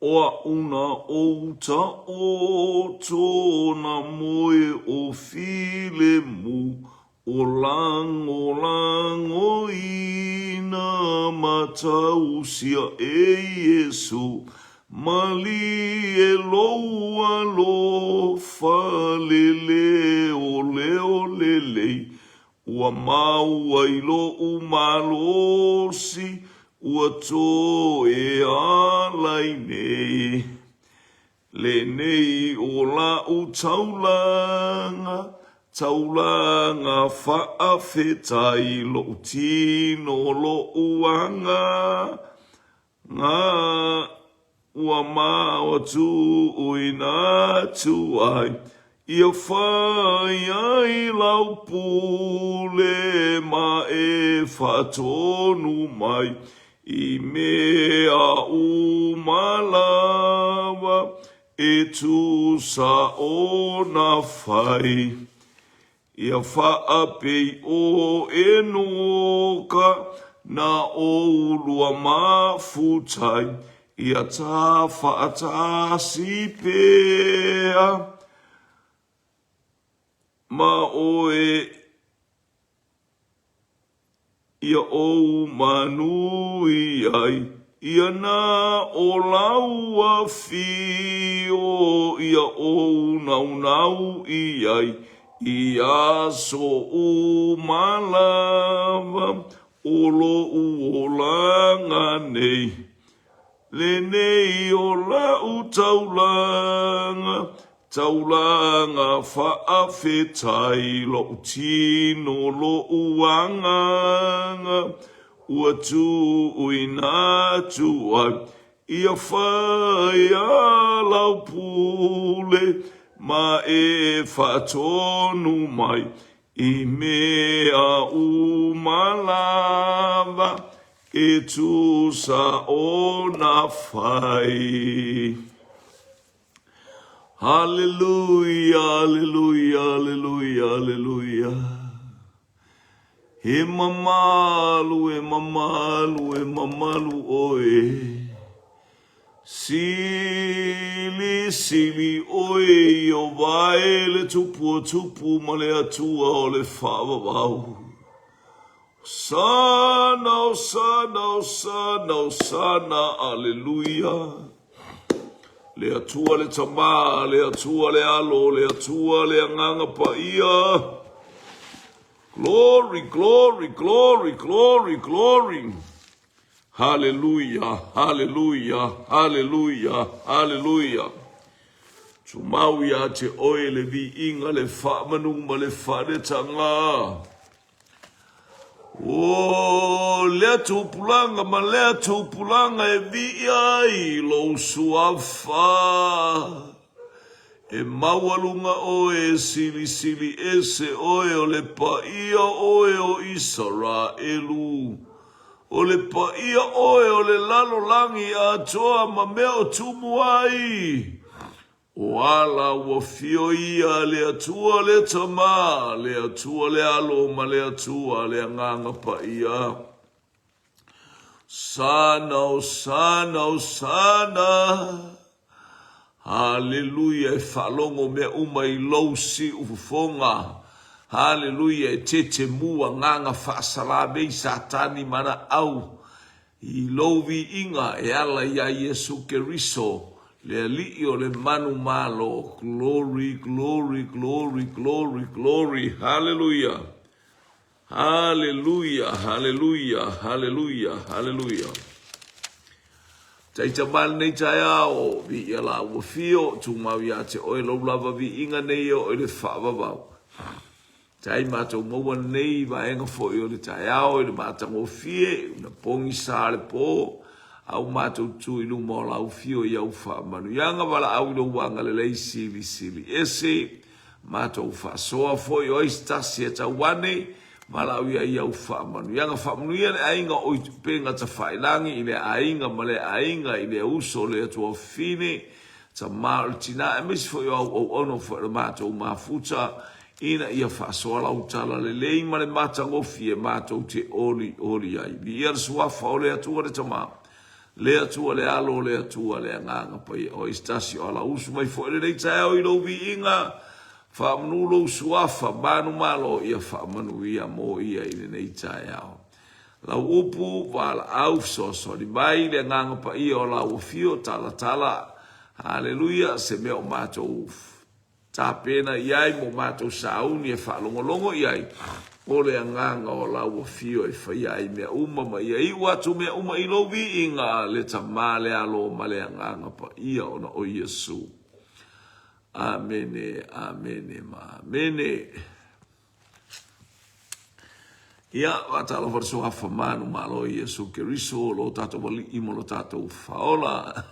O aʻu na ou taoto na moe o Filemu, o lagolagoina matausia e Iesu, malie lou alofa le leoleo lelei, Ua maua i loʻu malosi, ua toe ala i nei. Lenei o laʻu taulaga, taulaga faafetai loʻu tino loʻu aga. Ngā ua mao tuuina atu ai, ia whai ai lau pule ma e whaatonu mai i mea uma lava e tusa ona whai. Ia faapei o Enoka na oulua mafutai, ia ta faatasi pea ma oe ia ou manui ai, ia na o laua fio ia ou naunau i ai, i aso uma lava o loʻu olaga nei. Lenei o la'u taulaga, taulaga faafetai lo'u tino lo'u agaga, ua tuuina atu ai ia whai a lau pule ma e whaatonu mai i mea uma lava e tusa ona whai. Hallelujah, hallelujah, hallelujah, hallelujah. He mamalu, e mamalu, e mamalu oe. Sili, sili oe i o vae le tupu o tupu ma le atua o le whaavavau. Hosana, Hosana, Hosana, Hosana, Aleluia. Le Atua le Tama, le Atua le Alo, le Atua le Agaga Paia. Glory, glory, glory, glory, glory. Hallelujah, hallelujah, hallelujah, hallelujah. Tumau ia te oe le viiga le faamanu ma le faanetaga. O lea tupulaga ma lea tupulaga e vii ai lou suafa. E maualuga oe e silisili ese oe o le paia oe o Isaraelu. O le paia oe o le lalolagi atoa ma mea o tumu ai. O ala ua fio ia le Atua le Tama, le Atua le Alo ma le Atua le Agaga Paia. Hosana, Hosana, Hosana. Haleluia, e faalogo mea uma i lou siufofoga. Haleluia, e tetemu agaga faasalamei Satani ma ana au. I lou viiga e ala iā Iesu Keriso, le Alii o le manu malo. Glory, glory, glory, glory, glory, hallelujah. Hallelujah, hallelujah, hallelujah, hallelujah. Taitama lenei taeao, viia la ua fio, tumau iā te oe lou lava viiga nei e oo i le faavavau. Tai matou maua lenei vaega foi o le taeao i le matagofie, una pogisa le po, a ua matou tu i luma o lau fio i au faamanuiaga, valaau i lou agalelei silisili ese, matou faasoa foi o ai se tasi e tau ane, valaau ia i au faamanuiaga. Faamanuia le aiga o Itupenga Tafailagi i lea aiga ma lea aiga, i lea uso, lea tuafafine, tama o le tina, aemaise foi o au auauna foi o le matou mafuta, ina ia faasoa lau talalelei ma le matagofie matou te olioli ai. Viia le Suafa o le Atua le Tama, Le Atua, le Alo o le Atua, le Agaga Paia. O ai se tasi o alausu mai foi i lenei taeao i lou viiga, faamanu lou suafa, manumalo, ia faamanuia mo ia i lenei taeao. Lau upu, valaau, fesoasoani mai, le Agaga Paia o lau afio, talatala, Haleluia, se mea o matou Tapena i ai mo matou sauni e faalogologo i ai, o le agaga o lau afio e faia ai mea uma ma ia iu atu mea uma i lou viiga, le Tama, le Alo ma le Agaga Paia ona o Iesu. Amene, amene ma amene. Ia, faatalofa le suafa manu malo i Iesu Keriso, lo tatou Alii ma lo tatou Faaola.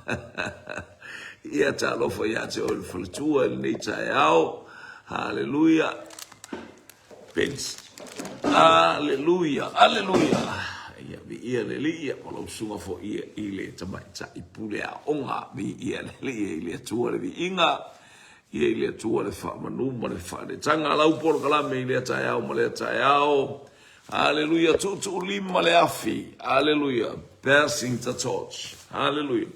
Ia, talofa ia te oe le faletua i lenei taeao. Haleluia. Pens. Haleluia, haleluia. Ia, viia le Alii, o lau susuga foi i le tamaitai pule aoga. Viia le Alii i le Atua le viiga. Ia i le Atua le faamanu ma le faaneetaga. Lau polokalame i lea taeao ma lea taeao. Aleluia, tuutuulima le afi. Aleluia, passing the torch. Aleluia.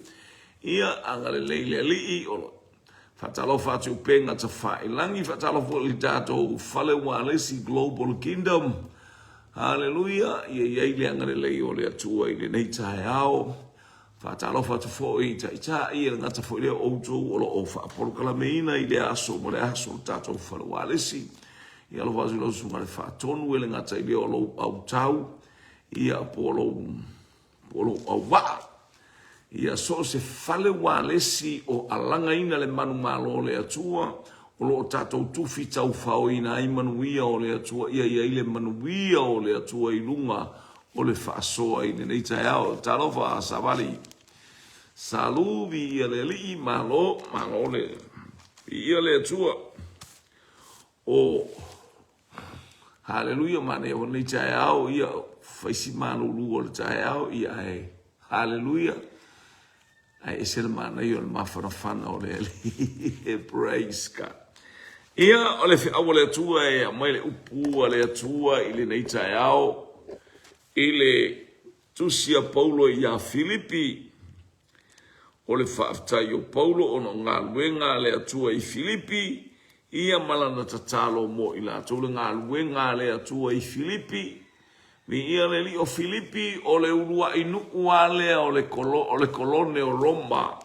Ia, agalelei le Alii, o lo faatalofa atu i upega tafailagi, faatalofa foi i le tatou fale ualesi Global Kingdom. Aleluia, ia i ai le agalelei o le Atua i lenei taeao. Faatalofa atu foi i Taitai, e le gata foi lea o outou o lo o faapolokalameina i lea aso ma lea aso le tatou fale ualesi. Ia alofa atu i lau susuga i le Faatonu, e le gata i lea o lou autau, ia po o lou, po o lou auvaa. Ia so o se fale ualesi o alagaina le manumalo o le Atua, o lo o tatou tufi taufaoina ai manuia o le Atua, ia i ai le manuia o le Atua i luga o le faasoa i lenei taeao. Talofa Savali. Salu, viia le Alii, malo, malo le, viia le Atua. O, haleluia, manaia o lenei taeao, ia, fai si malulu o le taeao, ia, ae, haleluia. Ae ese le manaia o le mafanafana o le Alii. Praise God. Ia, o le feau a le Atua e aumai le upu a le Atua i lenei taeao i le tusi a Paulo ia Filipi. O le faafetai o Paulo ona o galuega a le Atua i Filipi, ia ma lana tatalo mo i latou le galuega a le Atua i Filipi. Viia le Alii o Filipi, o le uluai nuu lava lea o le o le kolone o Roma.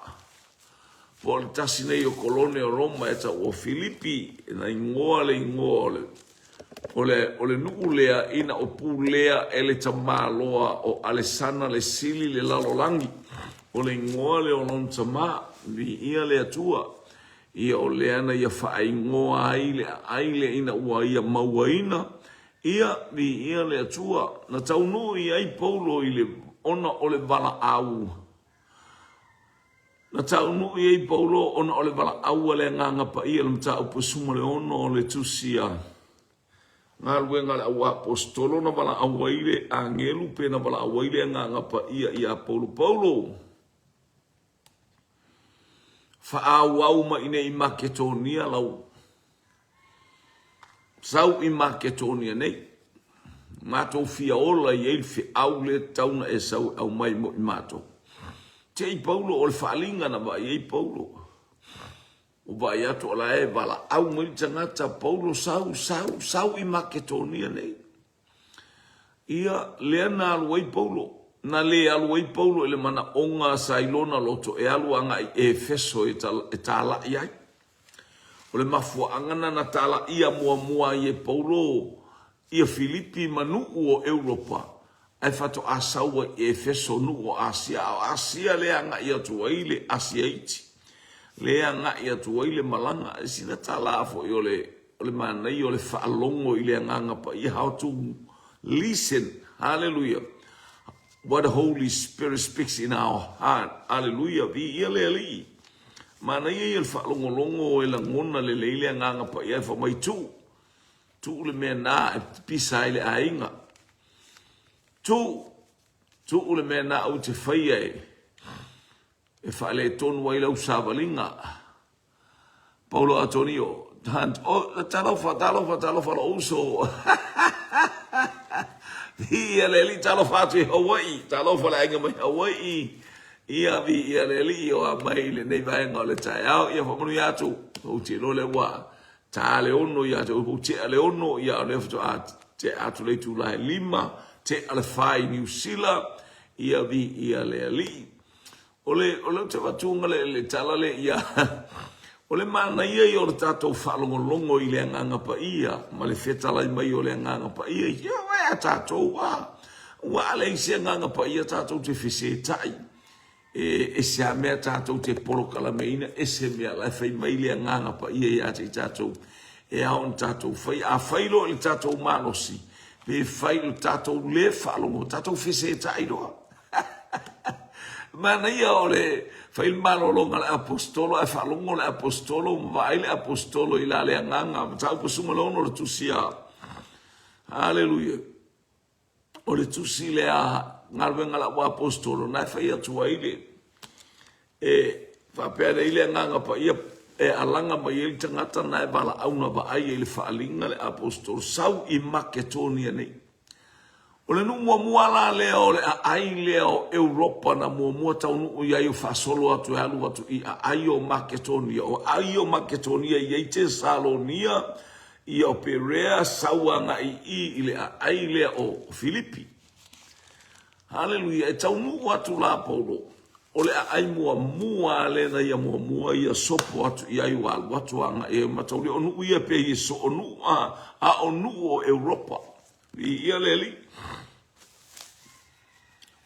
Po o le tasi nei o kolone o Roma e tau o Filipi, na igoa le igoa o le o le o le nuu lea ina o pulea e le tamaloa o Alesana le Sili le lalolagi. O le igoa lea o lona tama, viia le Atua. Ia o lea na ia faaigoa ai le aai lea ina ua ia mauaina Ia, viia le Atua. Na taunuu i ai Paulo i le ona o le valaau. Na taunuu i ai Paulo ona o le valaau a le Agaga Paia i le mataupu 16 o le Tusi a Galuega a le Auaposetolo na valaau ai le agelu pe na valaau ai le Agaga Paia ia Paulo. Paulo, faaauau mai i nei Maketonia lau Sau i Maketonia nei, matou fia ola i ai le feau lea tatau ona e sau e aumai mo i matou. Te i Paulo, o le faaaliga na vaai ai Paulo. Ua vaai atu o la e valaau mai le tagata, Paulo sau, sau, sau i Maketonia nei. Ia, lea na alu ai Paulo. Na le alu ai Paulo i le manaoga sa i lona loto e alu agai i Efeso e talai ai. O le mafuaaga na na talaia muamua ai e Paulo ia Filipi ma nuu o Europa, ae faatoa sau ai i Efeso, nuu o Asia, a o Asia lea e agai atu ai le Asia Iti, lea e agai atu ai le malaga. E sina tala foi o le O le manaia o le faalogo i le Agaga Paia, how to listen, hallelujah, what the Holy Spirit speaks in our heart, hallelujah, viia le Alii. Manaia ia le faalogologo e lagona lelei le Agaga Paia e fai mai, tuu, tuu le mea na e pisa ai le aiga, tuu, tuu le mea na ou te faia e, e faaletonu ai lau savaliga. Paulo Atonio, Hunt, oh, talofa, talofa, talofa lou uso. Viia le Alii, talofa atu i Hawaii, talofa le aiga mai Hawaii. Ia, viia le Alii o a mai i lenei vaega o le taeao. Ia faamanuia atu, ou te iloa lea ua ta le 6 ia te oe, tea le 6, ia o lea faatoa tea atu le itula e 5, tea le 4 i Niu Sila, ia viia le Alii. O le, o le ou te avatuga le, le tala le, ia, o le manaia ia o le tatou faalogologo i le Agaga Paia ma le fetalai mai o le Agaga Paia, ia, a tatou, a, ua a leai se Agaga Paia tatou te fesetai. E ese a mea tatou te polokalameina, ese mea la e fai mai le Agaga Paia ia te i tatou e ao ona tatou fai. A fai loa i le tatou malosi, pe fai i le tatou le faalogo, tatou fesetai loa. Manaia o le fai le malologa a le Aposetolo ae faalogo le Aposetolo ma vaai le Aposetolo i la le Agaga. Mataupu 16 o le tusi a Haleluia. O le tusi lea galuega a lau Aposetolo na e fai atu ai le e faapea nei le Agaga Paia e alaga mai ai le tagata na e valaau na vaai ai le faaaliga le Aposetolo sau i Maketonia nei. O le nuu muamua la lea o le aai lea o Europa na muamua taunuu i ai o faasolo atu e alu atu i aai o Maketonia. O aai o Maketonia i ai Tesalonia, ia o Perea sau agai i i le aai lea o Filipi. Haleluia! E taunuu atu la Paulo, o le aai muamua lea na ia muamua ia sopo atu i ai ua alu atu agai ai mataulia o nuu ia pei e soonuu a, a o nuu o Europa. Viia le Alii.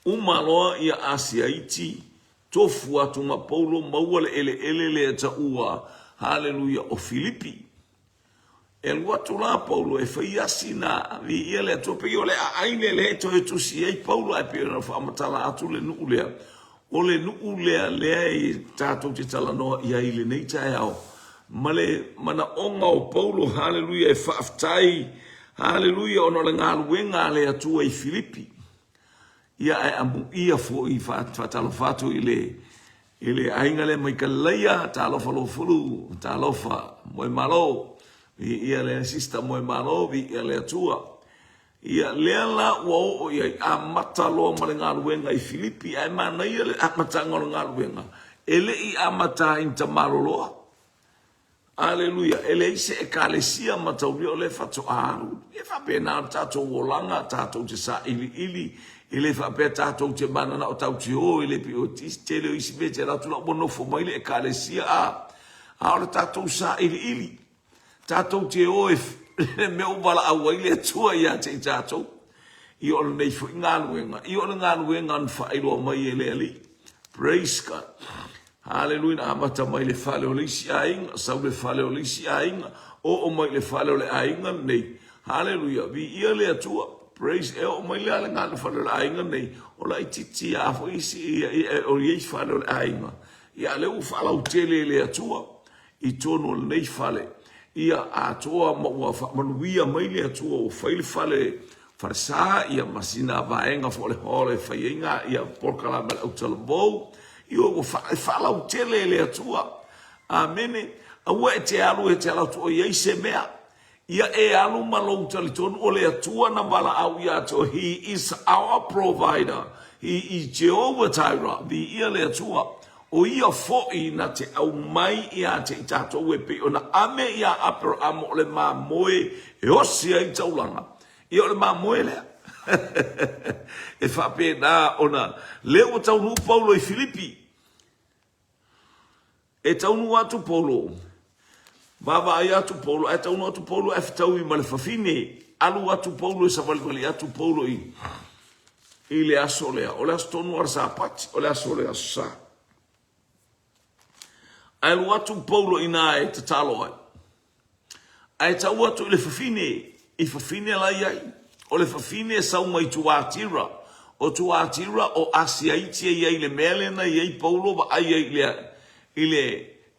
Uma loa ia Asia Iti, tofu atu ma Paulo maua le eleele lea taua, haleluia, o Filipi. E alu atu la Paulo e fai asi na, viia le Atua, pei o le aai lea lea e toe tusi ai Paulo, ae pei ona faamatala atu le nuu lea. O le nuu lea lea e tatou te talanoa i ai i lenei taeao, ma le manaoga o Paulo, haleluia, e faafetai, haleluia, ona o le galuega a le Atua i Filipi. Ia, ae amuia foi, faatalofa atu i le i le aiga lea mai Kalilaia, talofa Lofulu, talofa Moemalo, viia le sista Moemalo, viia le Atua. Ia, lea la ua oo i ai, amata loa ma le galuega i Filipi, ae manaia le amataga o le galuega, e le i amata ai ni tamaloloa. Aleluia! E leai se Ekalesia mataulia o lea faatoa alu. E faapena le tatou olaga, tatou te sailiili, e le faapea tatou te mananao tatou te o, e le pei o tele o isi mea e te alu atu la ua nofo mai le Ekalesia, a, a o le tatou sailiili. Tatou te o e le mea ua valaau ai le Atua ia te i tatou. Ia o lenei foi galuega, ia o le galuega na faailoa mai e le Alii. Praise God. Haleluia, na amata mai le fale o le isi aiga, sau le fale o le isi aiga, oo mai le fale o le aiga lenei. Haleluia, viia le Atua. Praise, e oo mai le ale le fale o le aiga lenei, o laitiiti lava foi isi, ia, ia, o iai fale o le aiga. Ia, lea ua faalautele e le Atua i totonu o lenei fale, ia atoa ma ua faamanuia mai le Atua ua fai le fale falesa ia ma sina vaega foi o le hall e fai ai ngā ia polokalame a le autalavou ia ua fa, e faalautele e le Atua. Amene. Aua e te alu e te alu atu o i ai se mea. Ia e alu ma lou talitonu o le Atua na valaau ia te oe, He is our provider, He is Jehovah Jireh, viia le Atua, o Ia foi na te aumai ia te i tatou e pei ona ame ia Aperahama o le mamoe e osi ai taulaga. Ia o le mamoe lea. E faapena ona lea ua taunuu Paulo i Filipi. E taunuu atu Paulo, vaavaai atu Paulo, ae taunuu atu Paulo ae fetaui ma le fafine. Alu atu Paulo e savalivali atu Paulo i, i le aso lea. O le aso tonu o le Sapati, o le aso o le aso Sa. Ae alu atu Paulo i ina e tatalo ai. Ae tau atu i le fafine, i fafine la i ai. O le fafine e sau mai Tuatira. O Tuatira o Asia Iti e i ai i le mea lea na i ai Paulo vaai ai i le, i le,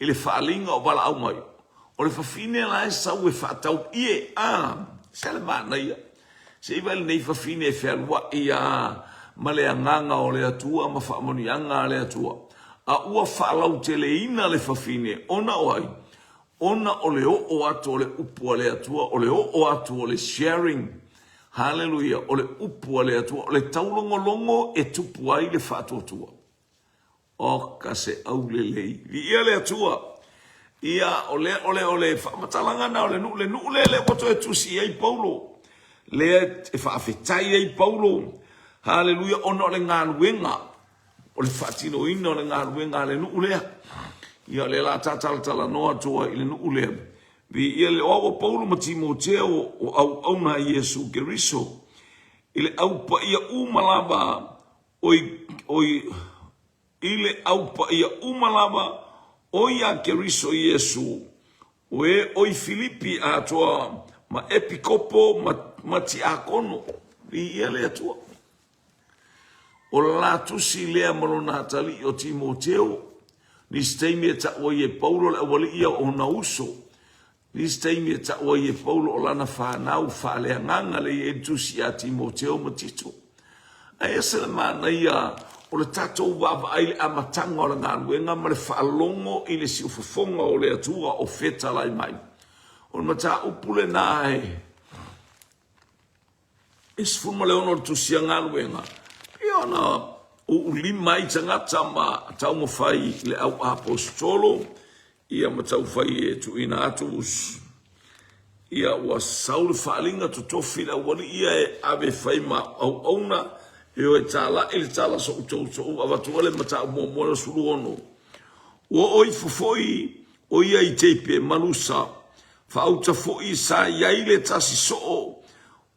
i le faaaliga o valaau mai. O le fafine la e sau e faatau ie, a, se le manaia. Se i vaai lenei fafine e fealuai a ma le agaga o le Atua ma faamanuiaga a le Atua. A ua faalauteleina le fafine ona o ai? Ona o le oo atu o le upu a le Atua, o le oo atu o le sharing, haleluia, o le upu a le Atua, o le taulogologo e tupu ai le faatuatua. Oka se aulelei. Viia le Atua. Ia, o le, o le, o le faamatalaga na o le nuu, le nuu lea lea ua toe tusi i ai Paulo. Lea e faafetai ai Paulo. Haleluia, ona o le galuega, o le faatinoina o le galuega a le nuu lea. Ia, o lea la ta talatalanoa atu ai i le nuu lea. Viia le, o au o Paulo ma Timoteo o auauna a Iesu Keriso, i le au paia uma lava o i, o i, i le au paia uma lava o ia Keriso Iesu, o e o i Filipi atoa ma Epikopo ma, ma Tiakono. Viia le Atua. O le la tusi lea ma lona atalii o Timoteo, nisi taimi e tau ai e Paulo le aualii ia o ona uso, Nisi taimi e tau ai e Paulo o lana fanau faaleagaga lea e i ai le tusi ia Timoteo ma Tito. Ae ese le manaia o le tatou vaavaai i le amataga o le galuega ma le faalogo i le siufofoga o le Atua o fetalai mai. O le mataupu lena e E 16 o le tusi a galuega, pei ona uulima ai tagata ma taumafai i le au aposetolo, ia ma taufai e tuuina atu ia ua sau le faaaliga totofi i le aualii ia e ave e fai ma auauna e o e talai le tala so'u tou so'u avatua le mataupu muamua le 16. Ua oo ifo foi o ia i Teipe ma Lusa Faauta foi sa i ai le tasi soo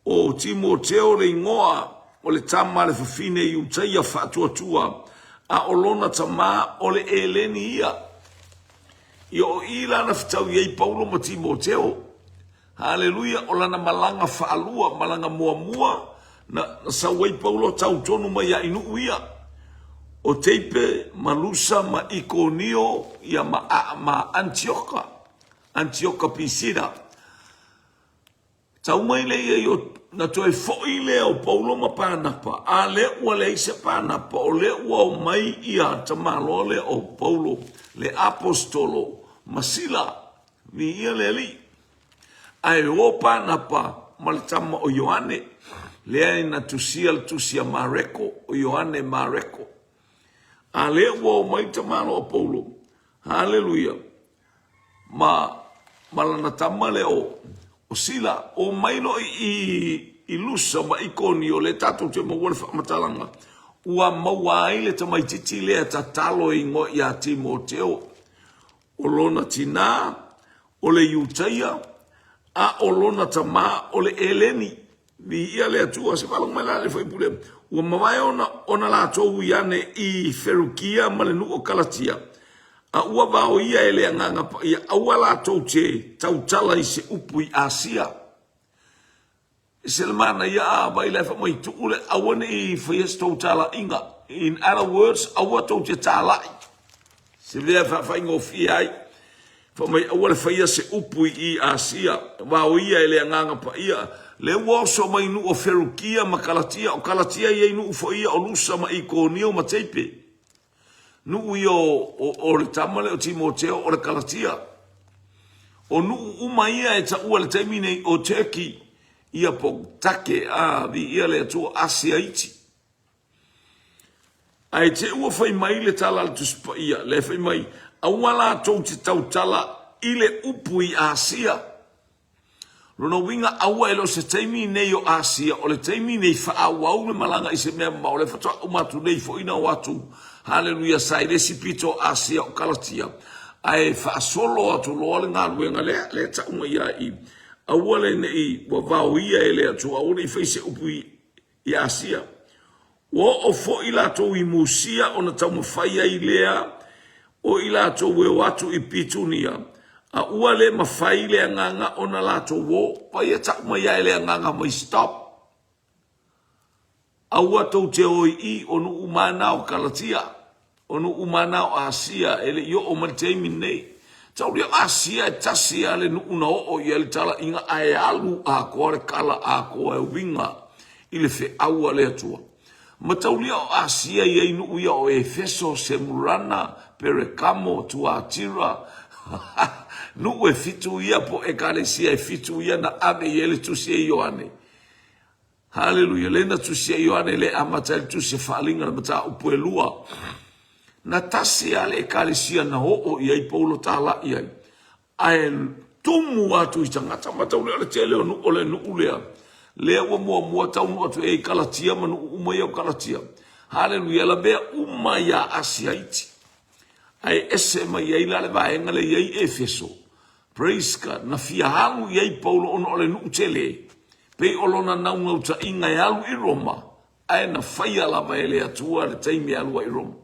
o Timoteo le igoa o le tama a le fafine Iutaia faatuatua, a o lona tama o le Eleni ia. Ia o i la na fetaui ai Paulo ma Timoteo. Haleluia, o lana malaga faalua, malaga muamua na, na sau ai Paulo tau tonu mai ia i nuu ia. O Teipe, ma Lusa, ma Ikonio, ia ma, ma Antioka. Antioka Pisida. Tau mai lea ia i o, na toe foi lea o Paulo ma Panapa, a lea ua leai se Panapa, o lea ua o mai ia tamaloa lea o Paulo, le aposetolo ma Sila, viia le Alii. Ae o Panapa ma le tama o Ioane, lea na tusia le tusi a Mareko, o Ioane Mareko. A lea ua o mai tamaloa o Paulo, haleluia, ma, ma lana tama lea o, o Sila, o mai loa i, i Lusa ma Ikonio, lea tatou te maua le faamatalaga, ua maua ai le tamaitiiti lea tatalo e igoa ia Timoteo, o lona tinā, o le Iutaia, a o lona tamā, o le Eleni. Viia le Atua, se faalogo mai la le faipule, ua mavae ona, ona latou ui ane i Ferukia ma le nuu o Kalatia, a ua vaoia e le Agaga Paia, aua latou te tautala i se upu i Asia. E se le manaia a vai la e fai mai tuu le aua ne i faia se tou talaiga. In other words, aua tou te talai. Se mea e faafaigofie ai. Fai mai aua le faia se upu i i Asia, vaoia e le Agaga Paia. Lea ua oso mai nuu o Ferukia ma Kalatia, o Kalatia ia i nuu foi ia o Lusa ma Ikonio ma Teipe. Nuu ia o, o, o le tama lea o Timoteo o le Kalatia. O nuu uma ia e taua i le taimi nei o Turkey, ia po Take, a, viia le Atua, Asia iti. Ae te ua fai mai le tala a le Tusi Paia, lea e fai mai, Aua latou te tautala i le upu i Asia. Lona uiga, aua e le o se taimi nei o Asia, o le taimi nei faaauau le malaga i se mea mamao, o lea faatoa uma atu nei foi na o atu, haleluia, sa i le isi pito o Asia o Kalatia, ae faasolo atu loa le galuega lea, lea e tau mai ia i, aua le ne i ua vaoia e le Atua, aua ne i fai se upu i i Asia. Ua oo foi latou i Musia ona taumafai ai lea o i latou e o atu i Pitunia, a ua le mafai le agaga ona latou o. Vai e tau mai ai le agaga mai stop. Aua tou te o i i, o nuu mana o Kalatia. O nuu mana o Asia e le i oo mai le taimi lenei. Taulia o Asia e tasi lava le nuu na oo i ai le talaiga ae alu atoa le kala atoa e uiga i le feau a le Atua. Ma taulia o Asia i ai nuu ia o Efeso, Semurana, Perekamo, Tuatira, nuu e fitu ia po o ekalesia e fitu ia na ave i ai le tusi e Ioane. Haleluia! Lea na tusi e Ioane le amata ai le tusi e faaaliga le mataupu e lua. Na tasi lava le ekalesia na oo i ai Paulo talai ai, ae tumu atu i tagata. Matau lea o le tele o nuu o le nuu lea, lea ua muamua taunuu atu i ai Kalatia ma nuu uma ia o Kalatia. Haleluia, lavea uma ia Asia iti. Ae ese mai ai la le vaega lea i ai Efeso. Praise God. Na fia alu i ai Paulo ona o le nuu tele. Pei o lona naunautaiga e alu i Roma, ae na faia lava e le Atua le taimi e alu ai i Roma.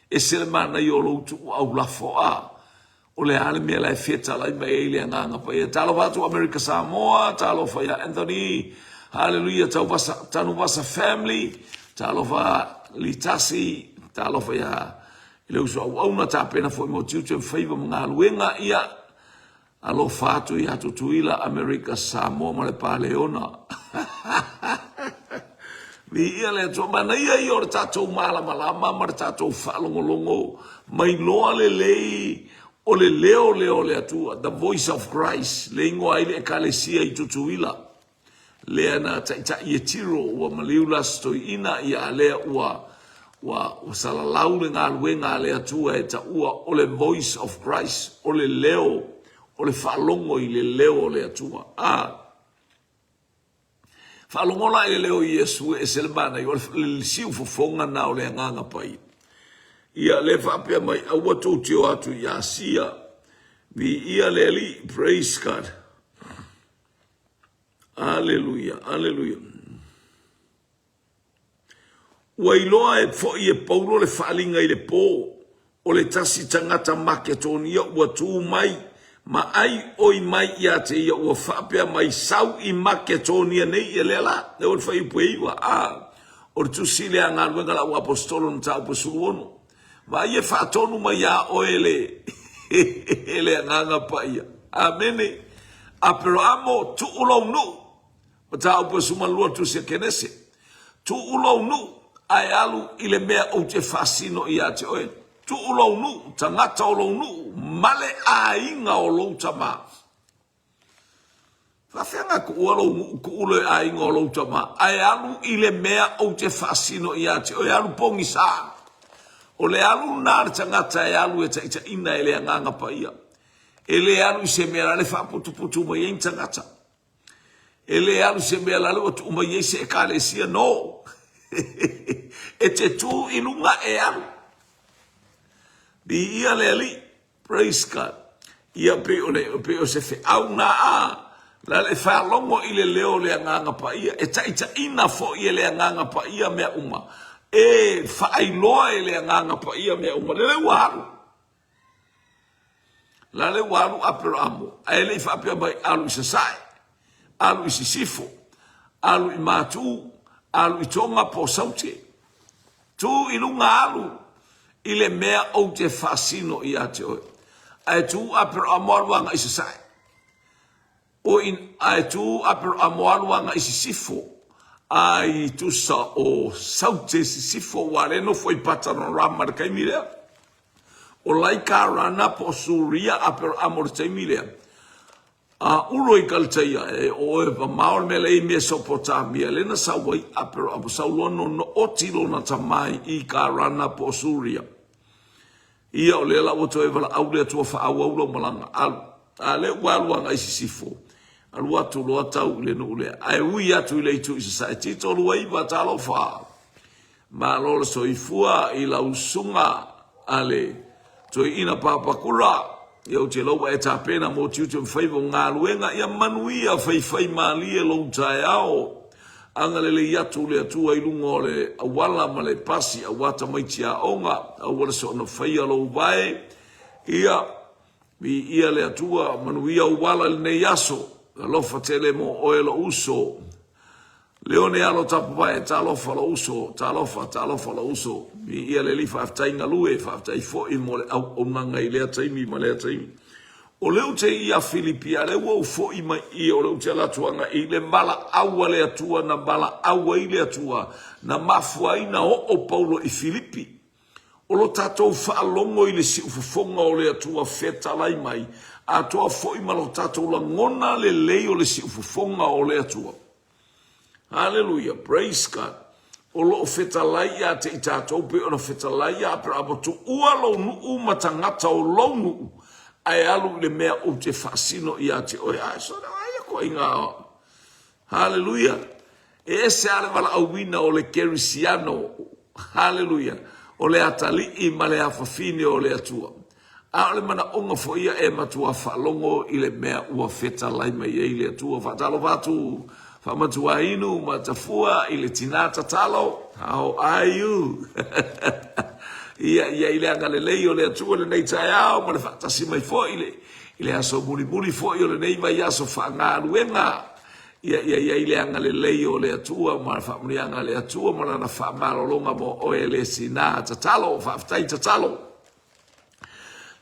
Ese le manaia o lou tuu aulafo a o le a le mea la e fetalai mai ai le Agaga Paia. Talofa atu Amerika Samoa, talofa ia Anthony, hallelujah, Tauvasa, Tanuvasa family, talofa Litasi, talofa ia i le uso auauna, tapena foi mo tiute ma faiva ma galuega, ia, alofa atu ia Tutuila, Amerika, Samoa ma le Paleona. Viia le Atua. Manaia ia o le tatou malamalama ma le tatou faalogologo mai loa lelei o le leo lea o le Atua, the voice of Christ, le igoa ai le ekalesia i Tutuila. Lea na taitai e Tiro, ua maliu la se toeaina, ia a lea ua, ua, ua salalau le galuega a le Atua e taua o le voice of Christ, o le leo, o le faalogo i le leo o le Atua. A faalogo la i le leo o Iesu, e ese le manaia, o le siufofoga na o le Agaga Paia. Ia, lea faapea mai, aua tou te o atu i Asia, viia le Alii, praise God. Aleluia, aleluia. Ua iloa e foi e Paulo le faaaliga i le po, o le tasi tagata Maketonia ua tu mai ma ai oi mai ia te ia ua faapea mai, Sau i Maketonia nei ia lea la. Lea ua le fuaiupu e 9, a o le tusi lea a Galuega a le Au Aposetolo na mataupu e 16. Vaai e faatonu mai iā oe le le Agaga Paia. Amene. Aperamo, tuu lou nuu. Mataupu e 12 Tusi a Kenese. Tuu lou nuu, ae alu i le mea ou te faasino ia te oe. Tuu lou nuu, tagata o lou nuu, ma le aiga o lou tama. Faafeaga kuua lou nuu, kuu le aiga o lou tama, ae alu i le mea ou te faasino ia te oe, alu pogisa. O le alu lena a le tagata e alu e taitaiina e le Agaga Paia. E le alu i se mea la le faaputuputu mai ai ni tagata. E le alu i se mea la le ua tuu mai ai se ekalesia. No! E te tu i luga e alu. Viia le Alii. Praise God. Ia pei o le pei o se feau na a la le faalogo i le leo o le Agaga Paia, e taitaiina foi e le Agaga Paia mea uma, e faailoa e le Agaga Paia mea uma. Lele ua alu. La le ua alu Aperamo, ae le i faapea mai alu i sasae, alu i sisifo, alu i matu, alu i Toga po o Saute. Tu i luga alu i le mea ou te faasino ia te oe. Ae tu Aperamo alu agai i sasae. O in, ae tu Aperamo alu agai i sisifo, a i tusa o Saute sisifo, ua le nofo i Patanarama i le taimi lea. O Laikarana po o Suria Aperamo i le taimi lea. A ulo i Kalataia, e o e mamao le mea lea i Mesopotamia, lea na sau ai Aperamo, sau loa nonooti lona tama i Karana po o Suria. Ia o lea la ua toe valaau le Atua faaauau lau malaga, alu. A lea ua alu agai i sisifo, alu atu loa tau i le nuu lea. Ae ui atu i le itu i sasae, Tito 29, talofa! Malo le soifua i lau susuga a le toeaina Papakura. Ia ou te iloa ua e tapena mo tiute ma faiva o galuega. Ia manuia faifai malie lou taeao. Agalelei atu le Atua i luga o le auala ma le pasi aua tamaiti aoga. Aua le soona faia lou vae. Ia viia le Atua, manuia ou ala i lenei aso. Alofa tele mo oe lou uso. Leone alo tapuvae talofa lou uso talofa talofa lou uso viia le Alii faafetai galue faafetai foi mo le auaunaga i lea taimi ma lea taimi o lea ou te ia Filipi a lea ua ou foi mai i o lea ou te alu atu agai i le valaau a le Atua na valaau ai le Atua na mafua ai na oo Paulo i Filipi O lo tatou faalogo i le siufofoga o le Atua fetalai mai, atoa foi ma lo tatou lagona lelei o le siufofoga o le Atua. Haleluia, praise God. O lo o fetalai ia te i tatou pei ona fetalai ia Aperahama, tuua lou nuu ma tagata o lou nuu, ae alu i le mea ou te faasino ia te oe. Ae sole, o ai ia koaiga Haleluia! E ese lava le valaauina o le kerisiano, haleluia, o le atalii ma le afafine o le Atua. A o le manaoga foi ia e matua faalogo i le mea ua fetalai mai ai le Atua. Faatalofa atu faamatuainu ma tafua i le tina tatalo. How are you? Ia, ia i le agalelei o le Atua lenei taeao ma le faatasi mai foi i le, i le aso mulimuli foi o lenei vaiaso faagaluega. Ia, ia i ai le agalelei o le Atua ma le faamanuiaga a le Atua ma lana faamalologa mo oe le sina tatalo. Faafetai tatalo.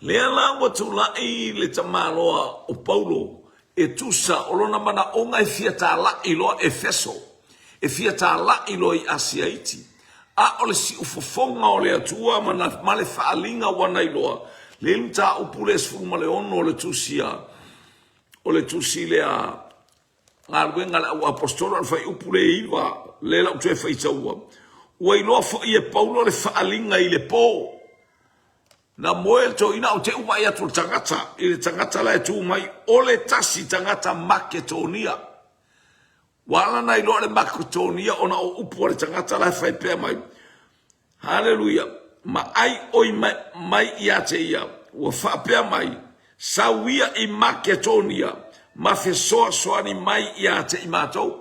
Lea la ua tulai le tamaloa o Paulo e tusa o lona manaoga e fia talai loa Efeso, e fia talai loa i Asia Iti. A o le siufofoga o le Atua ma le faaaliga ua na iloa, lea le mataupu lea 16 o le tusi a o le tusi lea Galuega a le Au Aposetolo, o le fuaiupu lea 9, lea la ou toe faitaua. Ua iloa foi e Paulo le faaaliga i le po. Na moe le toeaina o te u vaai atu le tagata, i le tagata la e tu mai, o le tasi tagata Maketonia. Ua ala na iloa le Maketonia ona o upu a le tagata la e faipea mai. Haleluia! Ma ai oi mai, mai ia te ia, ua faapea mai, Sau ia i Maketonia, ma fesoasoani mai ia te i matou.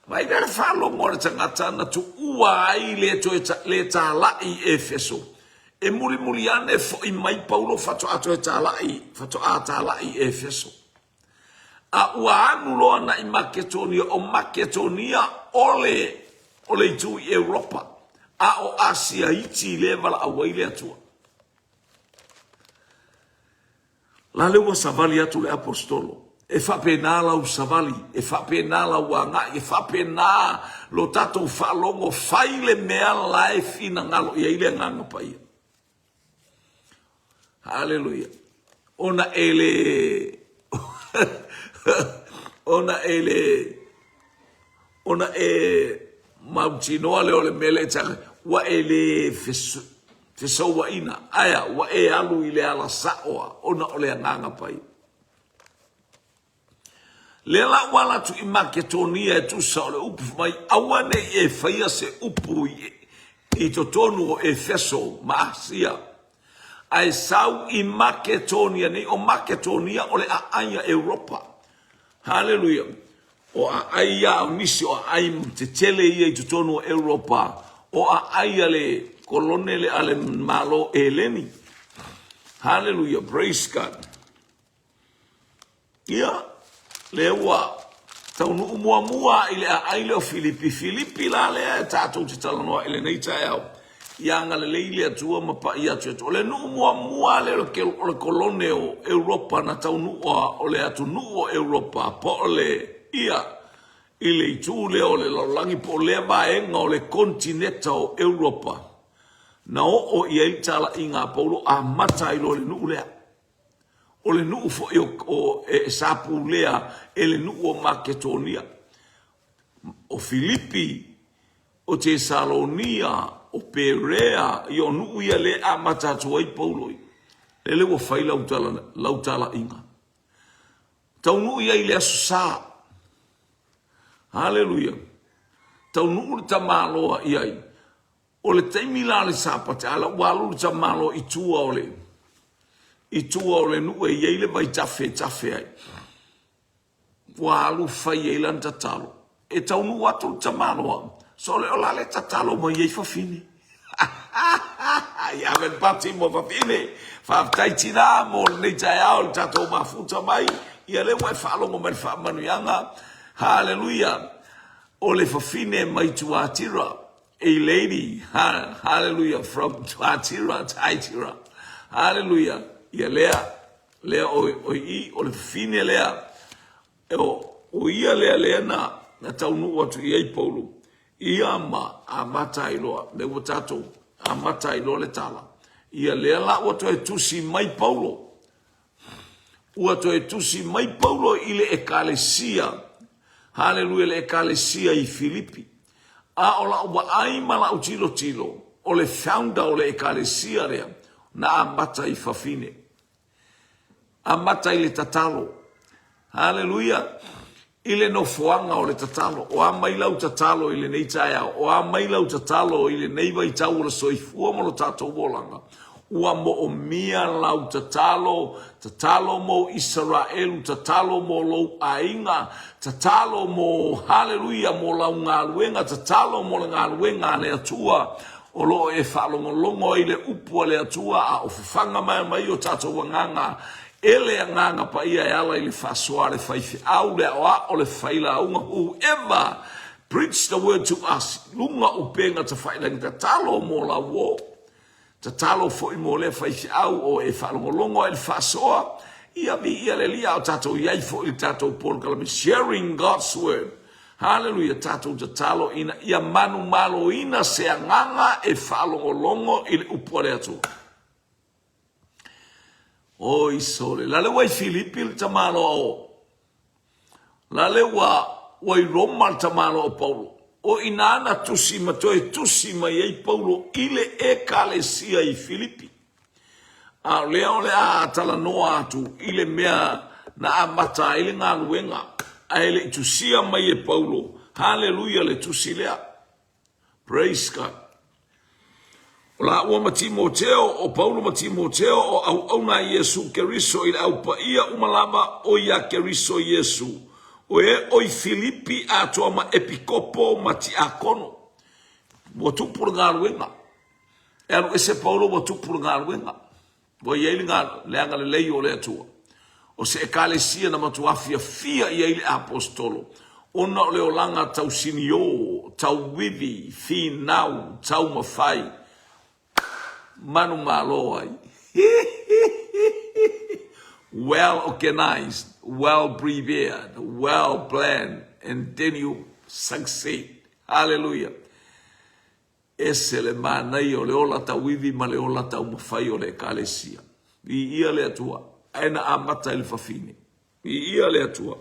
Mai lea le faalogo a le tagata na tuua ai le toe le talai i Efeso. E mulimuli ane foi mai Paulo faatoa toe talai, faatoa talai i Efeso. A ua alu loa na i Maketonia, o Maketonia o le, o le itu i Europa, a o Asia iti lea e valaau ai le Atua. La lea ua savali atu le aposetolo. E faapena lau savali, e faapena lau agai, e faapena lo tatou faalogo, fai le mea la e finagalo i ai le Agaga Paia. Haleluia. Ona e le ona e le ona e mautinoa lea o le mea lea e tau ua e le fesouaina aea ua e alu i le ala saoa ona o le agaga paia. Lea la ua ala atu i Maketonia e tusa o le upu mai, aua ne i e faia se upu i, i totonu o Efeso ma Asia, ae sau i Maketonia nei. O Maketonia o le aai a Europa. Haleluia. O aai ia o nisi o aai tetele ia i totonu o Europa, o aai a le kolone le a le Malo Eleni. Haleluia. Praise God. Ia, lea ua taunuu muamua i le aai lea o Filipi. Filipi la lea e tatou te talanoa i lenei taeao. Ia agalelei le Atua ma paia atu atu. O le nuu muamua lea o le kolone o Europa na taunuua o le atunuu o Europa po o le ia i le itu lea o le lalolagi po o lea vaega o le konetineta o Europa na oo i ai le talaiga a Paulo amata ai loa i le nuu lea. O le nuu foi o, o, e, sa pulea e le nuu o Maketonia, o Filipi, o Tesalonia, o Perea, ia o nuu ia lea e amata atu ai Paulo i. Lele ua fai lau, tala, lau talaiga. Taunuu ia i le Aso Sa. Haleluia. Taunuu le tamaloa i ai. O le taimi la o le Sapati, a la ua alu le tamaloa i tua o le, i tua o le nuu e i ai le vaitafe e tafe ai. Ua alu fai ai lana tatalo. E taunuu atu le tamaloa, sole o la le tatalo mai ai fafine. Ia ave le pati mo fafine. Faafetai tina mo lenei taeao le tatou mafuta mai. Ia lea ua e faalogo mai le faamanuiaga. Haleluia. O le fafine mai Tuatira. A lady, ha, hallelujah, from Tuatira, Thyatira. Hallelujah. Ia lea, lea o, o i, o le fafine lea, e o, o ia lea lea na, na taunuu atu i ai Paulo. Ia ma amata ai loa, me ua tatou amata ai loa le tala. Ia lea la ua toe tusi mai Paulo. Ua toe tusi mai Paulo i le ekalesia, haleluia, le ekalesia i Filipi. A o lau vaai ma lau tilotilo, o le founder o le Ekalesia lea, na amata i fafine. Amata i le tatalo. Haleluia! I le nofoaga o le tatalo. O a mai lau tatalo i lenei taeao? O a mai lau tatalo i lenei vaitau o le soifua ma lo tatou olaga? Ua moomia lau tatalo, tatalo mo Isaraelu, tatalo mo lou aiga, tatalo mo, haleluia, mo lau galuega, tatalo mo le galuega a le Atua o lo o e faalogologo ai le upu a le Atua a o fafaga mai mai o tatou agaga e le Agaga Paia e ala i le faasoa a le faifeau, le aoao, le failauga, whoever preach the word to us, luga upega tafailagi tatalo mo lau uo. Tatalo foi mo lea faifeau o e faalogologo ai i le faasoa, ia viia le Alii a o tatou i ai foi i le tatou polokalame Sharing God's Word. Haleluia, tatou tatalo ina ia manumaloina se agaga e faalogologo i le upu a le Atua. Oi sole, lale ua i Filipi le tamaloa o Lale ua ua i Roma le tamaloa o Paulo. O i ina na tusi ma toe tusi mai ai Paulo i le Ekalesia i Filipi. A o lea o le a talanoa atu i le mea na amata ai le galuega, ae le i tusia mai e Paulo, haleluia, le tusi lea. Praise God. O laua ma Timoteo, o Paulo ma Timoteo, o auauna a Iesu Keriso i le au paia uma lava o ia Keriso Iesu, o e o i Filipi atoa ma Epikopo ma Tiakono. Ua tupu le galuega. E alu ese Paulo ua tupu le galuega. Ua i ai le le agalelei o le Atua. O se Ekalesia na matua fiafia i ai le Aposetolo, ona o le olaga tausiniō, tauivi, finau, taumafai, manumalo ai. Well organized, well prepared, well planned, and then you succeed. Hallelujah. Ese le manaia o le ola tauivi ma le ola taumafai o le Ekalesia. Viia le Atua, ae na amata i le fafine. Viia le Atua,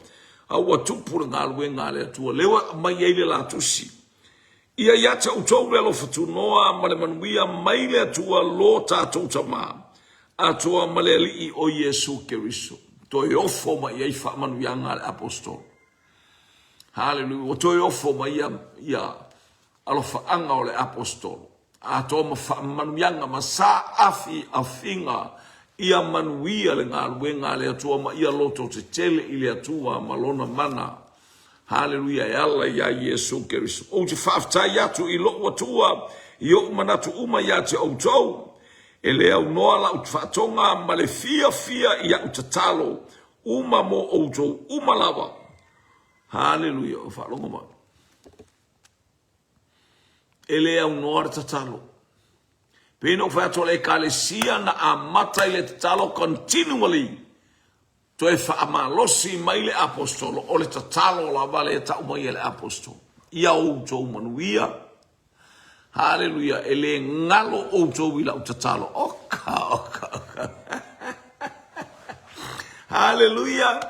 a ua tupu le galuega a le Atua, lea ua aumai ai le la tusi. Ia ia te outou le alofa tunoa ma le manuia mai le Atua lo tatou Tama, atoa ma le Alii o Iesu Keriso. Toe ofo mai ai faamanuiaga a le Aposetolo. Haleluia, ua toe ofo mai ia, ia alofaaga o le Aposetolo, atoa ma faamanuiaga ma saafiafiga ia manuia le galuega a le Atua ma ia lototetele i le Atua ma Lona mana. Haleluia, e ala iā Iesu Keriso. Ou te faafetai atu i lou Atua i ou manatu uma iā te outou, e le aunoa lau faatoga ma le fiafia i au tatalo uma mo outou uma lava. Haleluia, o faalogo mai. E le aunoa le tatalo. Pei na ou fai atu o le Ekalesia na amata i le tatalo continually toe faamalosi mai le Aposetolo, o le tatalo lava lea e tau mai e le Aposetolo. Ia outou manuia. Haleluia, e le galo outou i lau tatalo. Oka, oka, oka. Haleluia.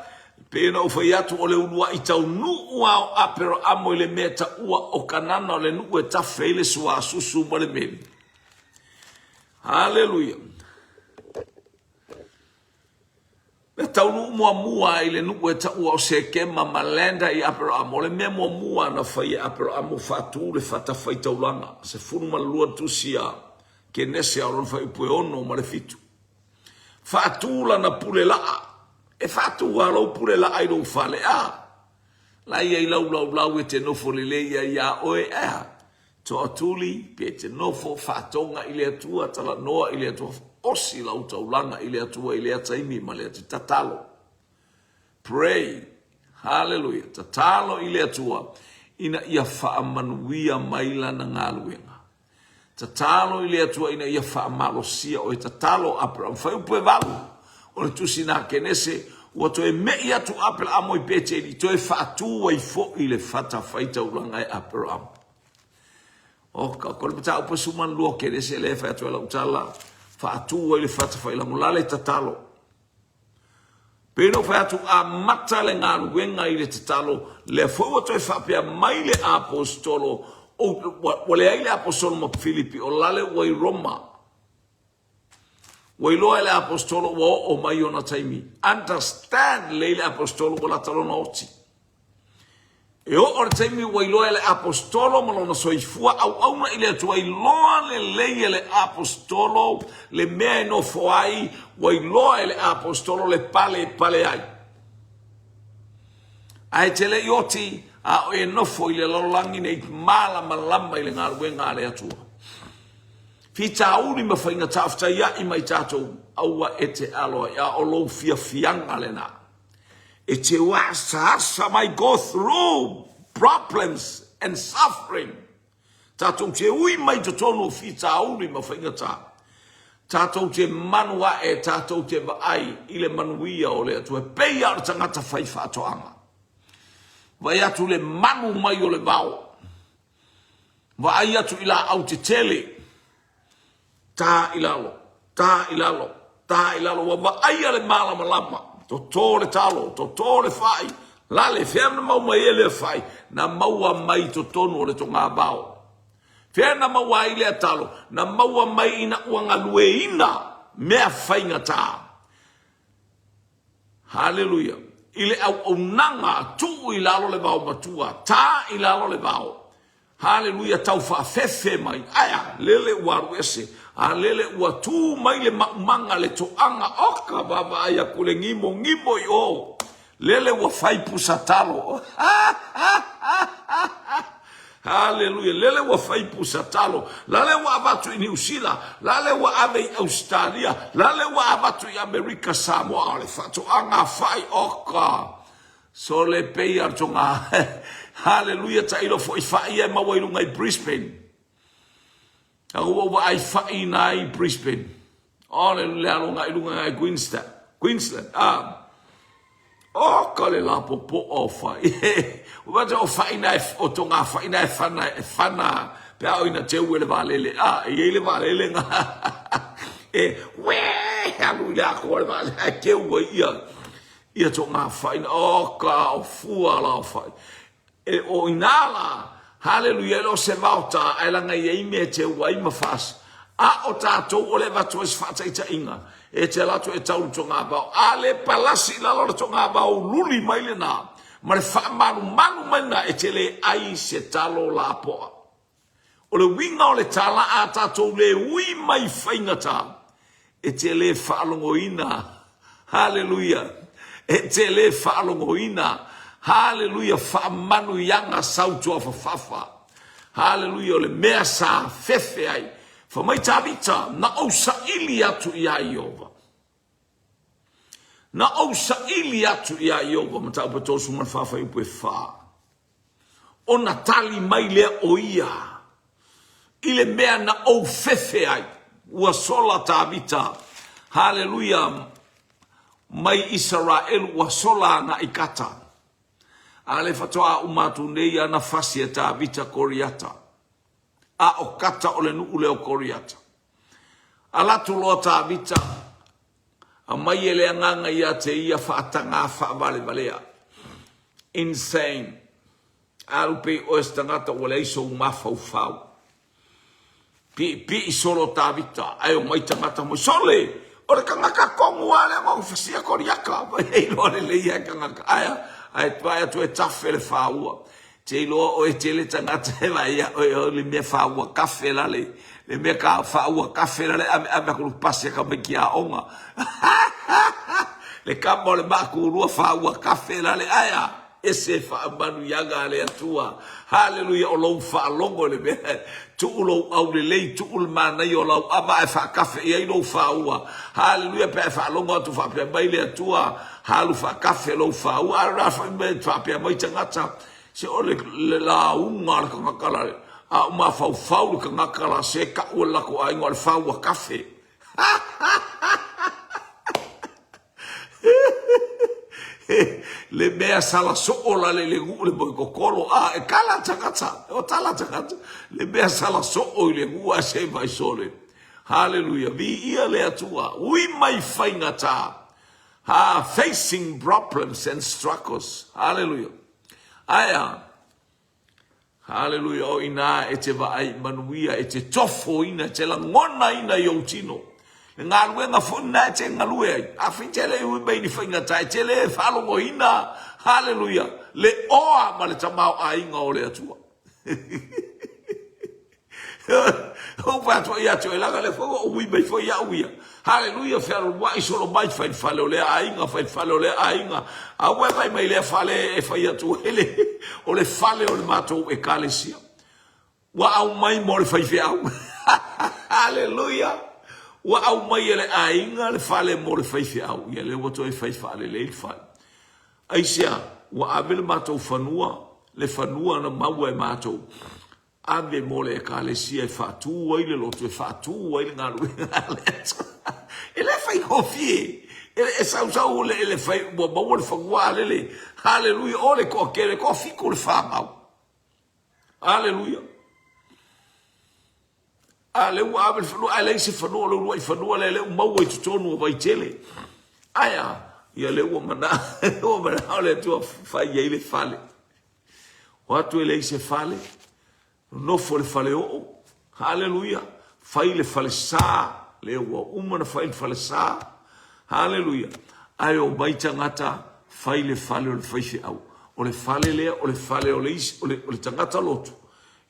Pei ona ou fai atu, o le uluai taunuu a o Aperahamo i le mea taua o Kanana, o le nuu e tafe ai le suasusu ma le meli. Haleluia. Na taunuu muamua ai i le nuu e taua o Sekema ma Landa i Aperahamo. O le mea muamua na fai e Aperahamo, faatu le fatafaitaulaga, 12 tusi a Kenese a o lona fuaiupu e 6 ma le 7. Faatu lana pule laa. E faatu lava lou pule laa i lou fale, a la ia i lau laulau e te nofo lelei ai iā oe, e a? Toatuli, pe te nofo faatoga i le Atua, talanoa i le Atua, osi lau taulaga i le Atua i lea taimi ma lea te tatalo. Pray. Hallelujah. Tatalo i le Atua ina ia faamanuia mai lana galuega. Tatalo i le Atua ina ia faamalosia oe. Tatalo Aperamo. Fuaiupu e 8 o le tusi na Kenese, ua toe me'i atu Aperamo i Peteli, toe faatu ai foi le fatafaitaulaga e Aperamo. O ka ko le mataupu e 12 o Kenese lea e fai atu ai lau tala, faatu ai le fatafailagolale tatalo. Pei ona ou fai atu, amata le galuega i le tatalo, lea foi ua toe faapea mai le Aposetolo, Ua leai le aposetolo ma Filipi, o lale ua i Roma. Ua iloa e le aposetolo ua oo mai ona taimi. Understand lelei le aposetolo ua lata lona oti. E oo le taimi ua iloa e le aposetolo ma lona soifua auauna i le Atua, iloa lelei e le aposetolo le mea e nofo ai, ua iloa e le aposetolo le pale e pale ai. Ae te le i oti a o e nofo i le lalolagi nei malamalama i le galuega a le Atua. Fitauli ma faigata faafetai mai tatou, aua e te alo ai, a o lou fiafiaga lena. E te asaasa mai go through problems and suffering. Tatou te ui mai totonu o fitauli ma faigata. Tatou te manu ae, tatou te vaai i le manuia o le Atua. E pei lava o le tagata fai faatoaga. Vaai atu le manu mai o le vao. Vaai atu i laau tetele, ta i lalo, ta i lalo, ta i lalo, ua vaaia le malamalama, toto le talo, toto le fai, lale, fea na maua mai ai lea fai? Na maua mai i totonu o le togavao. Fea na maua ai lea talo? Na maua mai ina ua galueina mea faigata. Haleluia! I le auaunaga, tuu i lalo le vao matua, ta i lalo le vao. Haleluia! Tau faafefe mai, ae a, lele ua alu ese, a lele ua tu mai le maumaga, le toaga, oka, vaavaai aku le gimogimo i o, lele ua fai pusa talo. Haleluia! Lele ua fai pusa talo. Lale ua avatu i Niu Sila, lale ua ave i Ausetalia, lale ua avatu i Amerika, Samoa, o le faatoaga fai oka. Sole pei a tonga. Haleluia! Tailo foi fai ia e maua i luga i Brisbane. A ua ou vaai fai ina i Brisbane. O le le aloga i luga i Queenstown. Queensland. Ah. O ka le lapopoa o fai. Ua mata o fai na e, o tonga fai na e fana, e fana, pe a o ina teu e le vaalele. Ah, e iai le vaalele nga. E, we, alu i le akoa le vaalele, ae teu ai ia, ia tonga fai na. O ka o fua la o fai. E o inā lā, haleluia, e le o se vaota, ae laga e i ai mea e teu ai ma faas. A o tatou o le avatu ai se faataitaiga, e te alu atu e tau le togavao, a le palasi i lalo o le togavao luli mai lena, ma le faamalumalu mai lena, e te le ai se talo lapoa. O le uiga o le tala a tatou le ui mai faigata, e te le faalogoina, haleluia, e te le faalogoina, haleluia, faamanuiaga sautuafafafa, haleluia, o le mea sa fefe ai. Fai mai Tavita, na ou saili atu iā Ieova. Na ou saili atu iā Ieova, Mataupu e 34 fuaiupu e 4. Ona tali mai lea o ia i le mea na ou fefe ai. Ua sola Tavita, haleluia, mai Isaraelu ua sola agai Gata. A le faatoa uma atu nei ana fasi e Tavita Koriata. A o Gata o le nuu lea o Koriata. Ala atu loa Tavita, aumai e le Agaga ia te ia faatagā faavalevalea. Insane. Alu pei oe se tagata ua leai sou mafaufau. Piipii solo Tavita, ae omai tagata mai, Sole! O le tagata tonu lava lea na ou fasia Koliata. E iloa lelei lava e tagata. Ae, ae vaai atu e tafe le faua. Te iloa oe tele tagata e vaai ia oe o le mea faua kafe la le le mea ka faua kafe la le ave ave aku pasi ka mai ki aoga. Le kama o le makulua faua kafe la le aea ese faamanuiaga a le Atua. Haleluia, o lou faalogo i le mea, tuu lou aulelei, tuu le manaia o lau ava ae faakafe i ai lou faua. Haleluia, pe a e faalogo atu faapea mai le Atua, Alu faakafe lou faua, a la fai mai faapea mai tagata, se o le, le lauga a le tagata la, a o mafaufau le tagata la, se kau e le latou aiga o le faua kafe. le mea sala soo la le le nuu le moi kokolo a e kala tagata o tala tagata le mea sala soo i le nuu a se mai sole haleluia viia le Atua ui mai faigata Ha, facing problems and struggles. Hallelujah. Ae a? Haleluia, o inā e te vaai manuia, e te tofoina, e te lagonaina i ou tino. Le galuega foi lena e te galue ai. Afai te le i ui mai i ni faigata, e te le faalogoina, haleluia, le oa ma le tamaoaiga o le Atua. Ou fai atu ai ia te oe, leaga o lea foi ua ou ui mai foi au ia. Haleluia, fealualuai solo mai, fai le fale o lea aiga, fai le fale o lea aiga. A ua e vaai mai i lea fale e fai atu ai le, o le fale o le matou ekalesia. Ua aumai mo le faifeau. Haleluia! Ua aumai e le aiga le fale mo le faifeau. Ia lea ua toe fai faalelei le fale. Aisea? Ua ave le matou fanua, le fanua na maua e matou. Ave mo le Ekalesia e faatu ai le lotu, e faatu ai le galuega a le Atua. E le faigofie. E sausau le, le fai, ua maua le fanua a lele. Haleluia, o le toatele, toafitu le fanau. Haleluia. A lea ua ave le fanua, ae leai se fanua, o le uluai fanua lea, lea ua maua i totonu o Vaitele. Ae a, ia lea ua manao, ua manao le Atua fai ai le fale. O atu e leai se fale, nofo i le faleoo, haleluia, fai le falesa, lea ua uma ona fai le falesa, haleluia, ae omai tagata fai le fale o le faifeau. O le fale lea, o le fale o le isi, o le, o le tagata lotu,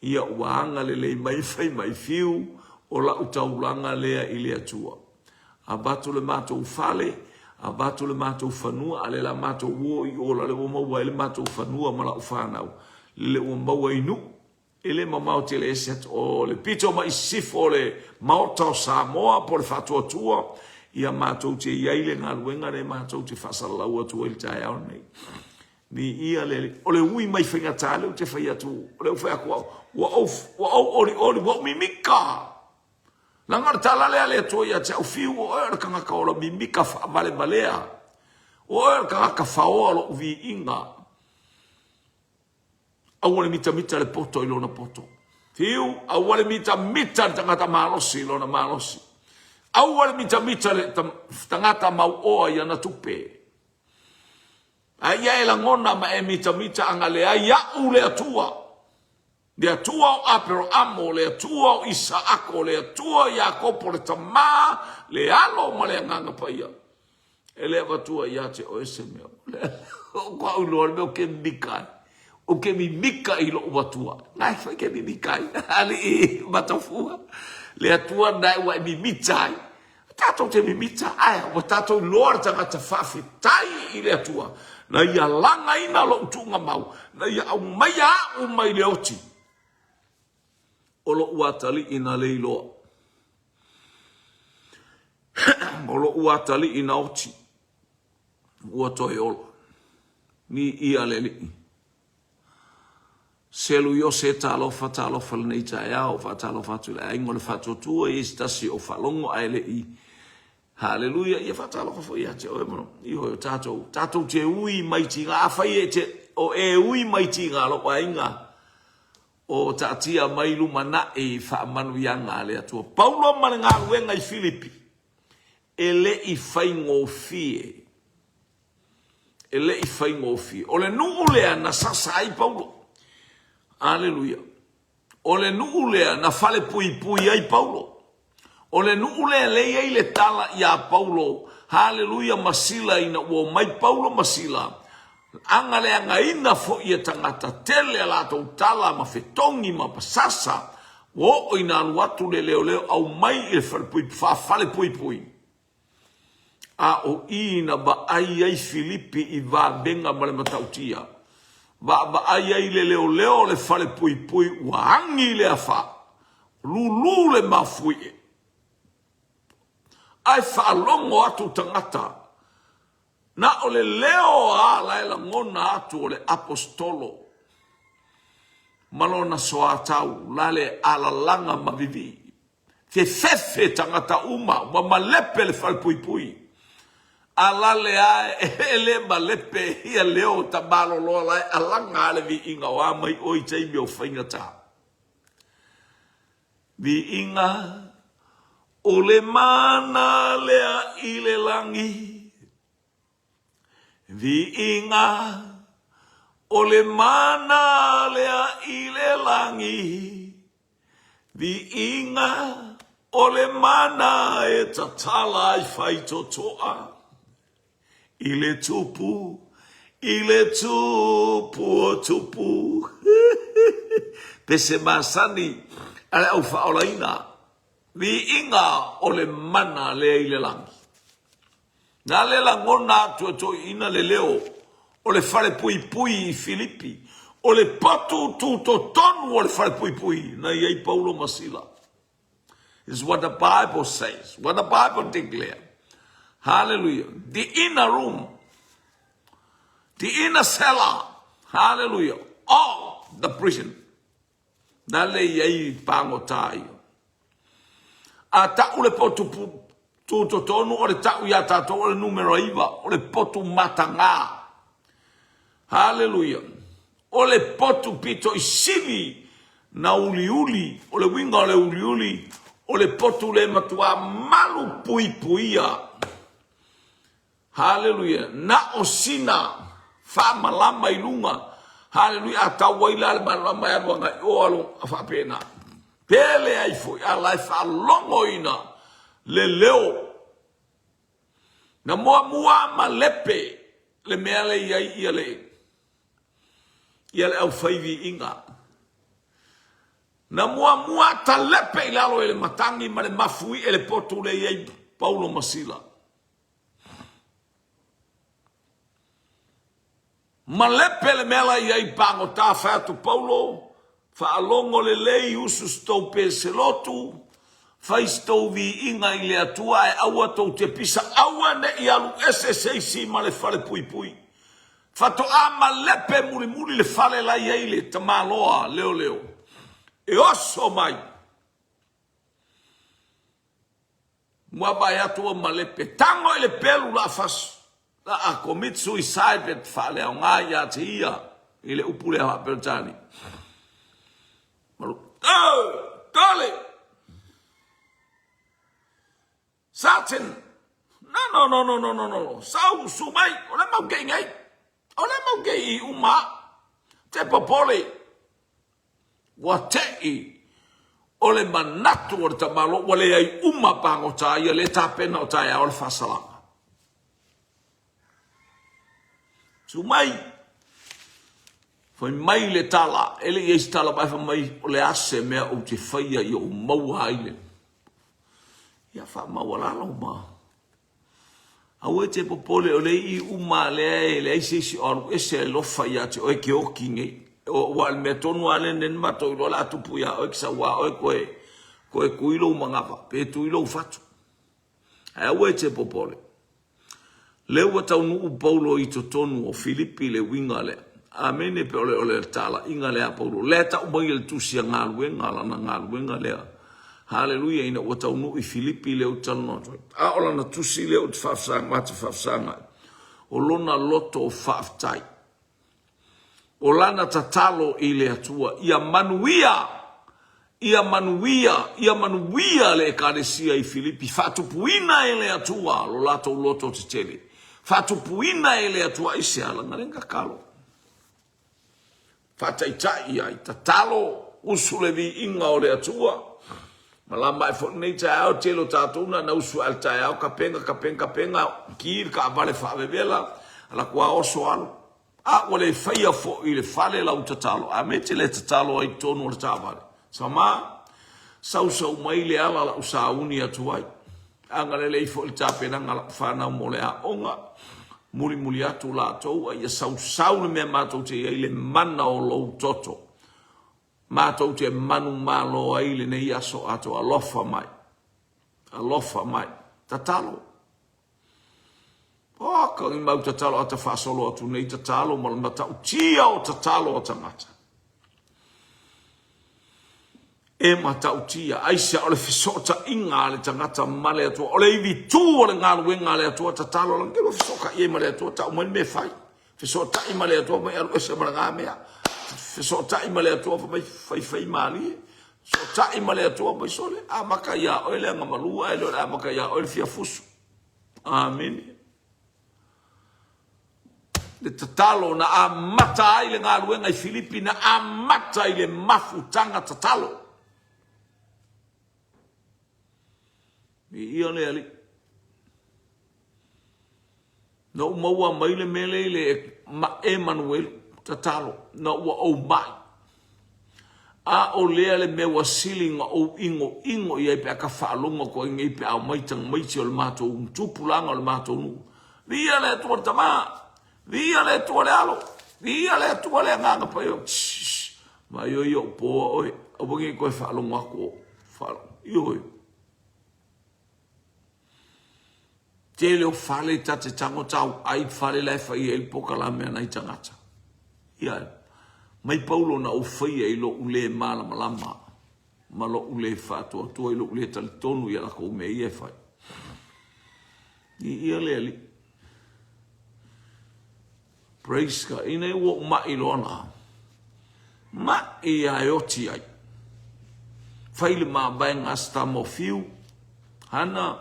ia ua agalelei mai fai mai fiu o lau taulaga lea i le Atua. Avatu le matou fale, avatu le matou fanua, a le la matou o i o la le ua maua ai le matou fanua ma lau fanau, le ua maua i Nuu. E le mamao tele ese atu o le pito mai i sisifo o le Maota o Samoa po o le Faatuatua, ia matou te i ai le galuega lea matou te faasalalau atu ai le taeao lenei. Viia le Alii. O le ui mai faigata lea ou te fai atu, o lea ou fai atu au, ua ou, ua ou olioli, ua ou mimika. Leaga o le tala lea a le Atua ia te au, Fiu, o oe o le tagata ola mimika faavalevalea. O oe o le tagata faoa lou viiga. Aua le mitamita le poto i lona poto. Fiu, aua le mitamita le tagata malosi i lona malosi. Aua le mitamita le tagata mauoa i ana tupe. A ia e lagona ma e mitamita aga leai au le Atua. Le Atua o Aperoamo, le Atua o Isaako, le Atua o Iakopo, le Tama, le Alo ma le Agaga Paia. E le avatua ia te oe se mea. O ko au iloa le mea o ke mimika ai. O ke mimika i lou Atua. Nai fai ke mimika ai. Alii matafua. Le Atua nae ua e mimita ai. Tatou te mimita, ae ua tatou iloa le tagata faafetai i le Atua, na ia lagaina lou tuugamau, na ia aumaia au mai le oti o lou atalii na le iloa. O lou atalii na oti, ua toe ola. Viia le Alii. Selu Iose, Talofa, talofa lenei taeao, faatalofa atu i le aiga o le Faatuatua i se tasi o faalogo ae le i Haleluia, ia faatalofa foi ia te oe ma ioe o tatou, tatou te ui mai tiga, afai e te, o e ui mai tiga lou aiga, o taatia mai lumanai faamanuiaga a le Atua. Paulo ma le galuega i Filipi, e le i faigofie. E le i faigofie. O le nuu lea na sasa ai Paulo. Aleluia. O le nuu lea na falepuipui ai Paulo. O le nuu lea lea i ai le tala iā Paulo, haleluia, ma Sila ina ua omai Paulo ma Sila, agaleagaina foi e tagata tele a latou tala ma fetogi ma sasa, ua oo ina alu atu le leoleo aumai i le falepuipui, faafalepuipui. A o i na vaai ai Filipi i vavega ma le matautia, vaavaai ai le leoleo o le falepuipui ua agi le afa, lulu le mafuie. Ae faalogo atu tagata, na o le leo a la e lagona atu o le aposetolo ma lona soatau la le alalaga ma vivii. Fefefe tagata uma, ua malepe le falepuipui. Alale ae e le malepe ia leo tamaloloa la e alaga a le viiga o a mai oe i taimi o faigata. Viiga o le mana lea i le lagi. Viiga. O le mana lea i le lagi, Viiga o le mana e tatala ai faitotoa i le tupu, i le tupu o tupu. Pese masani a le au faaolaina, Viiga o le mana lea i le lagi. Na le lagona atu e toeaiina le leo o le falepuipui i Filipi, o le potu tutotonu o le falepuipui na i ai Paulo ma Sila. Is what the Bible says, what the Bible declare. Hallelujah. The inner room, the inner cellar, hallelujah, of the prison. Na le i ai pagota ia. A ta'u le potu tutotonu o le ta'u iā tātou o le numera 9, o le potu matagā. Haleluia. O le potu pito i sili na uliuli, o le uiga o le uliuli, o le potu le matuā malu puipuia. Haleluia! Na o sina faamalama i luga. Haleluia! A tau ai la le malama e alu agai o alu faapena. Pele ai foi a la e faalogoina le leo. Na muamua malepe le mea le i ai ia le ia le aufai viiga. Na muamua talepe i lalo e le matagi ma le mafuie le potu le i ai Paulo ma Sila. Malepe le mea la i ai pagota fai atu Paulo, faalogo lelei usu se tou peselotu, fai se tou viiga i le Atua ae aua tou te pisa, aua ne i alu ese se isi ma le falepuipui. Faatoa malepe mulimuli le fale la i ai le tamaloa leoleo e oso mai. Ua vaai atu ua malepe. Tago i le pelu la fas la a commit suicide pe faaleaoga ia te ia i le upu lea faa-Peretania. Malu, oh, tole! Satan! No, no, no, no, no, no, no. Sau, su mai, o le mau kei nei. O le mau kei i uma. Te popole. Ua te'i o le manatu o le tamaloa ua leai uma pagota ia le tapena o taeao le faasalaga. Su mai, fai mai le tala, e le i ai se tala mai, fai mai, o le a se mea ou te faia ia ou maua ai le... Ia faamaualalo ma Aua e te popole o le ii uma lea e leai se isi o alu ese e alofa ia te oe ke oki nei. Ua o le mea tonu lava lea na matou iloa o le a tupu ia oe ke sau a oe koe koe tui lou manava pe tui lou fatu. Ae aua e te popole. Lea ua taunuu Paulo i totonu o Filipi le uiga lea. Amene pe o le o le talaiga lea a Paulo. Lea e tau mai e le tusi a galuega lana galuega lea. Haleluia ina ua taunuu i Filipi lea ou te talanoa atu ai. A o lana tusi lea ou te faafesaga, ma te faafesaga ai. O lona loto faafetai. O lana tatalo i le Atua, ia manuia, ia manuia, ia manuia le Ekalesia i Filipi, faatupuina e le Atua lo latou loto tetele. Faatupuina e le Atua aisea lana lea tatalo. Faataitai ai, tatalo, usu le viiga o le Atua. Malama ae foi lenei taeao, tele o tatou na na usu ae le taeao, kapenga, kapenga, kapenga, ki le taavale faavevela, ala atu a oso alu. A ua le faia foi i le fale lau tatalo, a me te le tatalo ai i totonu o le taavale. Sama, sausau mai le ala lau sauni atu ai. Agalelei foi le tapenaga a lau fanau mo le aoga. Mulimuli atu latou a ia sausau le mea matou te i ai le mana o lou toto. Matou te manumalo ai lenei aso atoa. Alofa mai. Alofa mai. Tatalo. Oh, ka ni mau tatalo ata faasolo atu nei tatalo ma le matautia o tatalo a tagata. E matautia, aisea o le fesootaiga a le tagata ma le Atua, o le ivi tū o le galuega a le Atua, tatalo lana, kelo fesootai ai ma le Atua, tau mai le mea e fai. Fesootai ma le Atua, mai alu ese ma lena mea. Fesootai ma le Atua, fai mai faifai malie. Fesootai ma le Atua, mai sole, amata iā oe le agamalu, ae le o le amata iā oe le fia fusu. Amene. Le tatalo na amata ai le galuega i Filipi, na amata i le mafutaga tatalo. Viia le Alii. Na ou maua mai le mea lea i le Emanuelu, tatalo, na ua ou mai. A o lea le mea ua sili na ou igoigo i ai pe a ka faalogo atu ai nei pe a omai tamaiti o le matou tupulaga o le matou nuu. Viia le Atua le Tama! Viia le Atua le Alo! Viia le Atua le Agaga Paia! Vaai oe ou poa oe, aua ne i toe faalogo atu ou. Faalogo. Ioe. Tele o fale ta te tago tau ai fale la e fai ai le polokalame a nai tagata. Ia, mai paulo na ou faia i lo'u le malamalama ma lo'u le faatoatoa i lo'u le talitonu i a latou mea ia e fai. Viia le Alii. Praise God. Ina ua ou ma'i loa la. Ma'i lava e oti ai. Fai le mavaega a si tama o Fiu. Hana.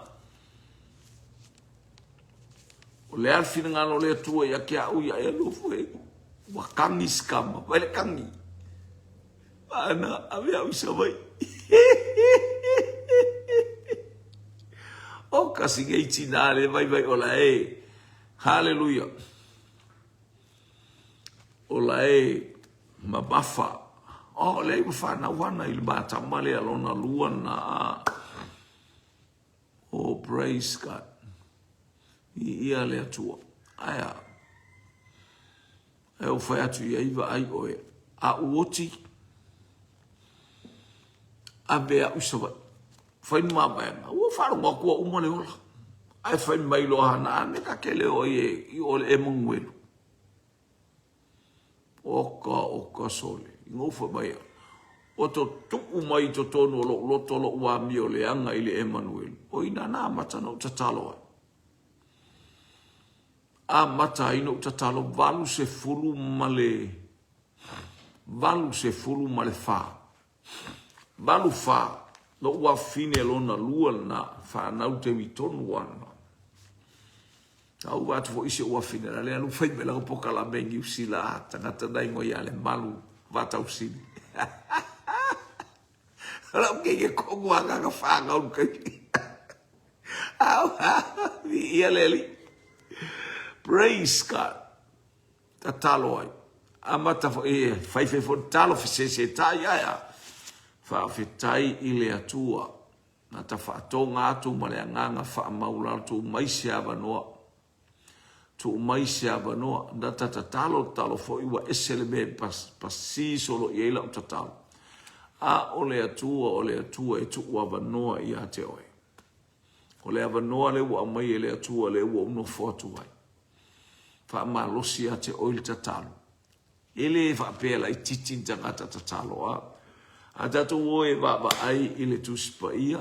O le a le finagalo o le Atua ia te a'u ia e alofa e. Ua kagi si tama. Vai le kagi. Ana ave au i Savaii. O kasi nei tinā le vaivai ola e. Haleluia. Ola e mamafa. Oh, lea ua whanau ana i le mātama lea lona lua na. Oh, praise God. I ia le Atua. Aia. Ae ou fai atu i ai, vaai oe, a ou oti, ave au i Savaii. Fai le mavaega, ua faalogo atu ua uma le ola. Ae fai mai loa hana, a me ka kele o i e, i o le Emanuelu. Oka, oka sole. I ngou fai mai a. O to tuu mai i totonu o lou loto lou amio leaga i le Emanuelu. O ina na amata na ou tatalo ai. Amata ai na ou tatalo 84, 84, lou afafine lona lua lena, fanau taimi tonu ana. Sa ou atu foi i si ou afafine la lea alu fai mai lana polokalame i Niu Sila, a tagata na igoa ia Lemalu Vatausili. O lau keiki e kohu agaga fanau kaimi. Viia le Alii. Praise God. Tatalo ai. Amata foi, e, fai fai foi talo fesesetai ai a. Faafetai i le Atua. Na ta faatoga atu ma le agaga faamaulalo tuu mai se avanoa. Tuu mai se avanoa. Na ta tatalo tatalo foi ua ese le mea e pasi solo i ai lau tatalo. A o le Atua, o le Atua e tuu avanoa ia te oe. O le avanoa lea ua aumai e le Atua lea ua ou nofo atu ai. Faamalosi ia te oe le tatalo. E le faapea laitiiti ni tagata tatalo a. A tatou o e vaavaai i le Tusi Paia,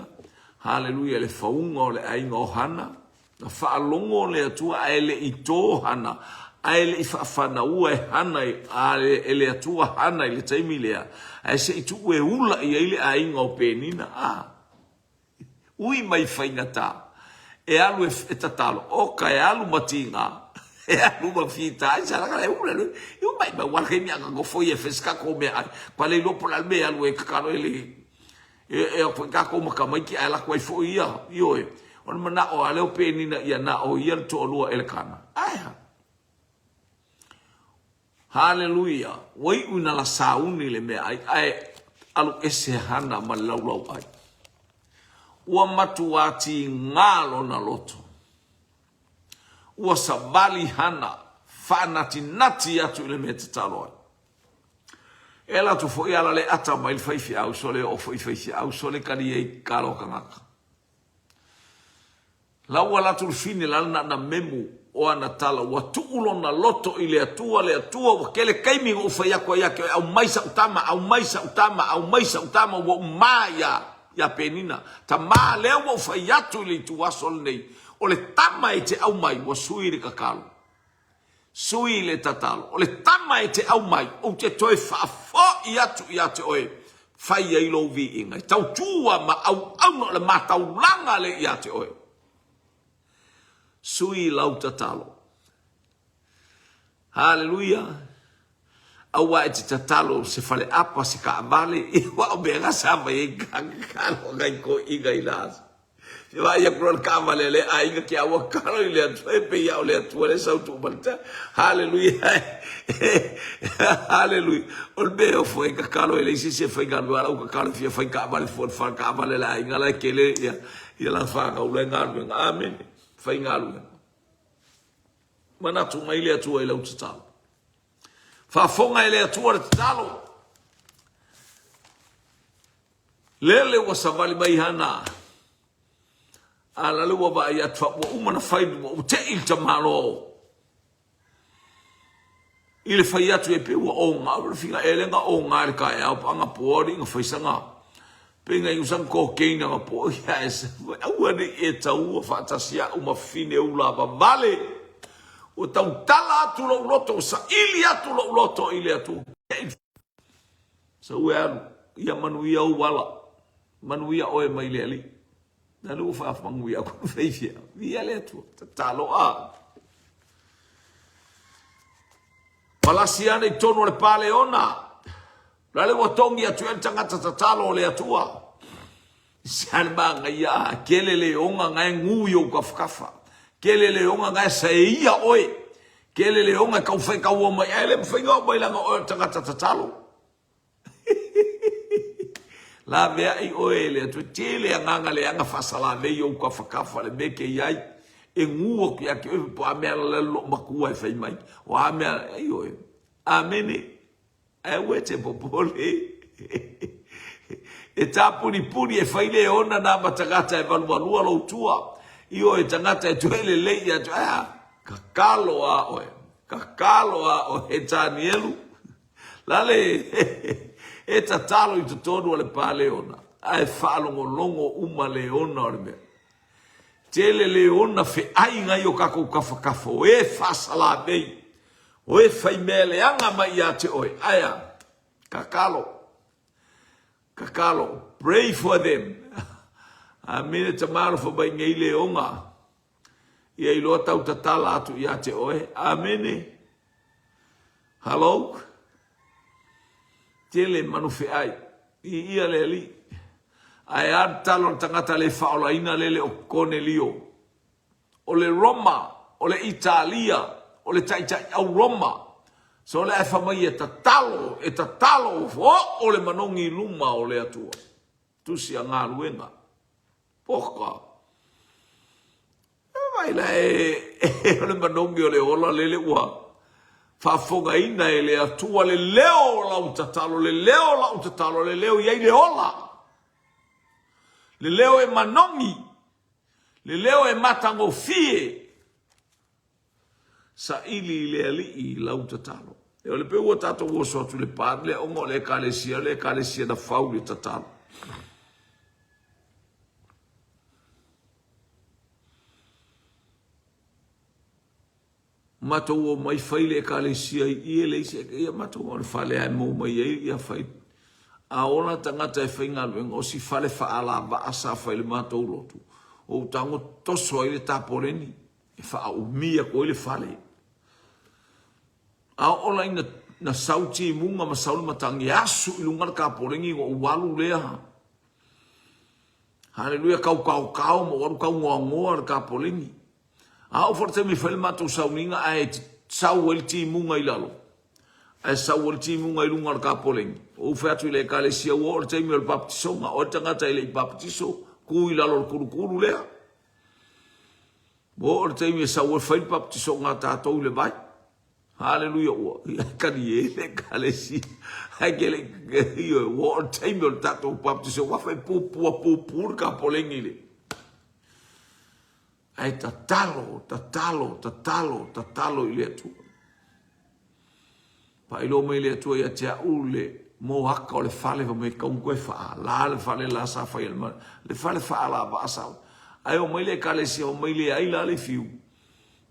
haleluia, le fauga o le aiga o Hana, na faalogo le Atua ae le i tō Hana, ae le i faafanaua e Hana a e le Atua Hana i le taimi lea, ae se i tuu e ula i ai le aiga o Penina. A. Ui mai faigata e alu e tatalo, oka e alu ma tiga, e alu ma fita, ai sa laka le ula le, i mai mai wala kemi anga ngofo ia feska ko mea ai, pa le iloa po le a le mea e alu ai tatalo e le, e, e ako i kākou makamaiki ae lako ai foi ia, ioe, ona manao a lea o Penina ia na o ia le toalua Elekana. Ae a? Haleluia! Ua iu ina la sauni le meaai ae alu ese Hana ma le laulauai. Ua matuā tigā lona loto. Ua savali Hana, faanatinati atu i le mea e tatalo ai. E ala atu foi ala le ata mai le faifeau sole oo foi faifeau sole kali ai kalo tagata. La ua alu atu le fine la na na memu o ana tala ua tuu lona loto i le Atua, le Atua ua kele taimi na ou fai atu ai ia te oe aumai sa'u tama, aumai sa'u tama, aumai sa'u tama ua ou ma ia ia Penina. Tama lea ua ou fai atu i le ituaso lenei o le tama e te aumai ua sui le tatalo. Sui le tatalo. O le tama e te aumai, ou te toe faafoi atu ia te oe, fai ai lou viiga. E tautua ma auauna o le mataulaga lea ia te oe. Sui lau tatalo. Haleluia! Aua e te tatalo se faleapa, se kaavale, ia aua o mea na sa fai ai kakalo a nai toeaiina i la aso. Fia vaai atu loa i le kaavale a lea aiga ke aua kalo i le Atua e pei lava o le Atua lea e sau tuu mai le ta. Haleluia! Haleluia! O le mea e ofo ai kakalo e leai se isi e faigaluega a o lau kakalo e fia fai kaavale fua i le fale kaavale a le aiga la e tele ia ia lana fanau la e galuega. Amene. Faigaluega. Manatu mai le Atua i lau tatalo. Faafofoga e le Atua le tatalo. Lele ua savali mai Hana. A la le ua vaai atu ua uma na fai ua tei le tamalo. I le fai atu e pei ua oga, o le figa ele na oga le taeao pa na poa li na fai sanga. Pei na inu sana cocaine na poa ia e sa aua ne i e taua faatasi a'u ma fafine ou lavavale. Ua tautala atu lou loto, ua saili atu lou loto i le Atua. Sau e alu, ia manuia ou ala, manuia oe mai le Alii. Na lea ua faamanuia aku le faifeau. Viia le Atua, tatalo a. Palasi ana i tonu o le paleona. La le ua togi atu ai le tagata tatalo o le Atua. Se a le manaia a, kele le oga na e gu i ou tafatafa. Kele le oga na e saeia oe. Kele le oga e tau fai taua mai, ae le mafai ona oo mai leaga oe o le tagata tatalo. Laveai oe e le Atua. Tele agaga leaga faasalavei ou tafatafa le mea e te i ai. E gu atu ia te oe po o a mea la le loo matua e fai mai. O a mea, ioe. Amene. Ae aua e te popole. E tāpunipuni e fai le ona nā ma tagata e valuvalua lou tua. Ioe, tagata e toe lelei ia te oe. Ae a? Kakalo a oe. Kakalo a oe e Tanielu. Lale e tatalo i totonu o le paleona, ae faalogologo uma leona o le mea. Tele leona feaiga i o kakou kafakafa, o e faasalavei, o e fai mea leaga mai ia te oe. Ae a? Kakalo. Kakalo. Pray for them. Amene tama alofa mai nei leona. Ia iloa tau tatala atu ia te oe. Amene. Hello. Tele manu feai. I ia le Alii. Ae a le talo a le tagata le faaolaina lele o Konelio. O le Roma, o le Italia, o le taitaiau Roma. So le ae fa mai e tatalo, e tatalo, oo le manogi i luma o le Atua. Tusi a galuega. Poka. Mai la e o le manogi o le ola lele ua faafofogaina e le Atua le leo o lau tatalo, le leo o lau tatalo, le leo i ai le ola, le leo e manogi, le leo e matagofie. Saili i le Alii lau tatalo. E o le peu ua tatou oso atu i le pa le aoga o le Ekalesia, o le Ekalesia na fau i le tatalo. Matou omai fai le Ekalesia i i e leai se ia matou o le fale lava e mou mai ai ia fai. A ola tagata e faigaluega o si fale faalavaa sa fai i le matou lotu, ou tago toso ai le tapoleni e faaumi atu ai le fale. A oo la ina na sau timuga ma sau le matagi, e asu i luga le tapoleni ona ou alu lea. Haleluia, tau taotao ma ou alu tau goagoa le tapoleni. A oo foi le taimi e fai le matou sauniga ae sau ai le timuga i lalo, ae sau ai le timuga i luga o le tapoleni, ou fai atu i le Ekalesia, ua oo le taimi o le papatisoga, o le tagata e le i papatiso, tu i lalo o le kulukulu lea. Ua oo le taimi e sau ai fai le papatisoga a tatou i le vai. Haleluia, ua kali e le Ekalesia. Ae ke le ioe, ua oo le taimi o le tatou papatisoga, ua fai pupua pupu le tapoleni le. Ae tatalo, tatalo, tatalo, tatalo i le Atua. Faailoa mai le Atua ia te a'u le moaka o le fale fai mai e tatau ona toe faalā le fale la sa fai e le le fale faalavaa sa ae omai le ekalesia omai leai la le fiu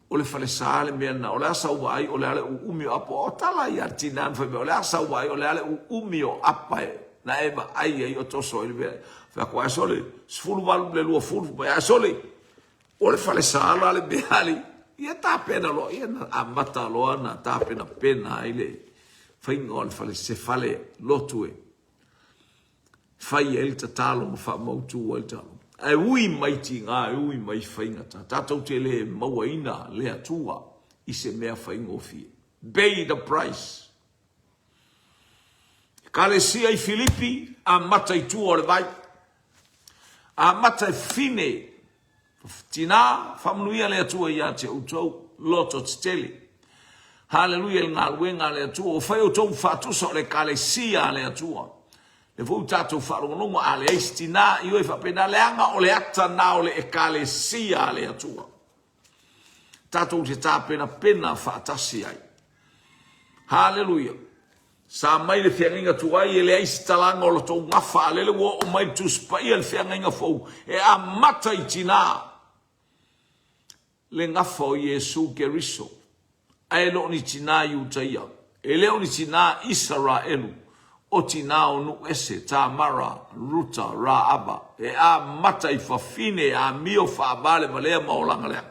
o le falesa le mea lena o le a sau vaai o le a le uumi o apa o tala ia le tina na fai mai o le a sau vaai o le a le uumi o apa e na e vaai ai o toso ai le mea fai atu ae sole 18 i le 20 mai ae sole o le falesa la le mea alii. Ia tapena loa, ia na amata loa na tapenapena ai le faiga o le fale, se fale lotu e fai ai le tatalo ma faamautu ai le tatalo. Ae ui mai tiga, e ui mai faigata, tatou te le mauaina le Atua i se mea faigofie. Pay the price. Ekalesia i Filipi, amata i tua o le vai. Amata e fine, tinā, faamanuia le Atua ia te outou, loto tetele. Haleluia i le galuega a le Atua. Ua fai outou faatusa o le Ekalesia a le Atua. Le foi tatou faalogologo a leai se tinā, ioe faapena, leaga o le ata na o le Ekalesia a le Atua. Tatou te tapenapena faatasi ai. Haleluia! Sa mai le feagaiga tuai e leai se talaga o la tou gafa, a lele ua oo mai le Tusi Paia le feagaiga fou e amata i tinā le gafa o Iesu Keriso. Ae le o ni tinā Iutaia, e le o ni tinā Isaraelu, o tinā o nuu ese, Tamara, Ruta, Raaba, e amata i fafine e amio faavalevalea ma olaga leaga.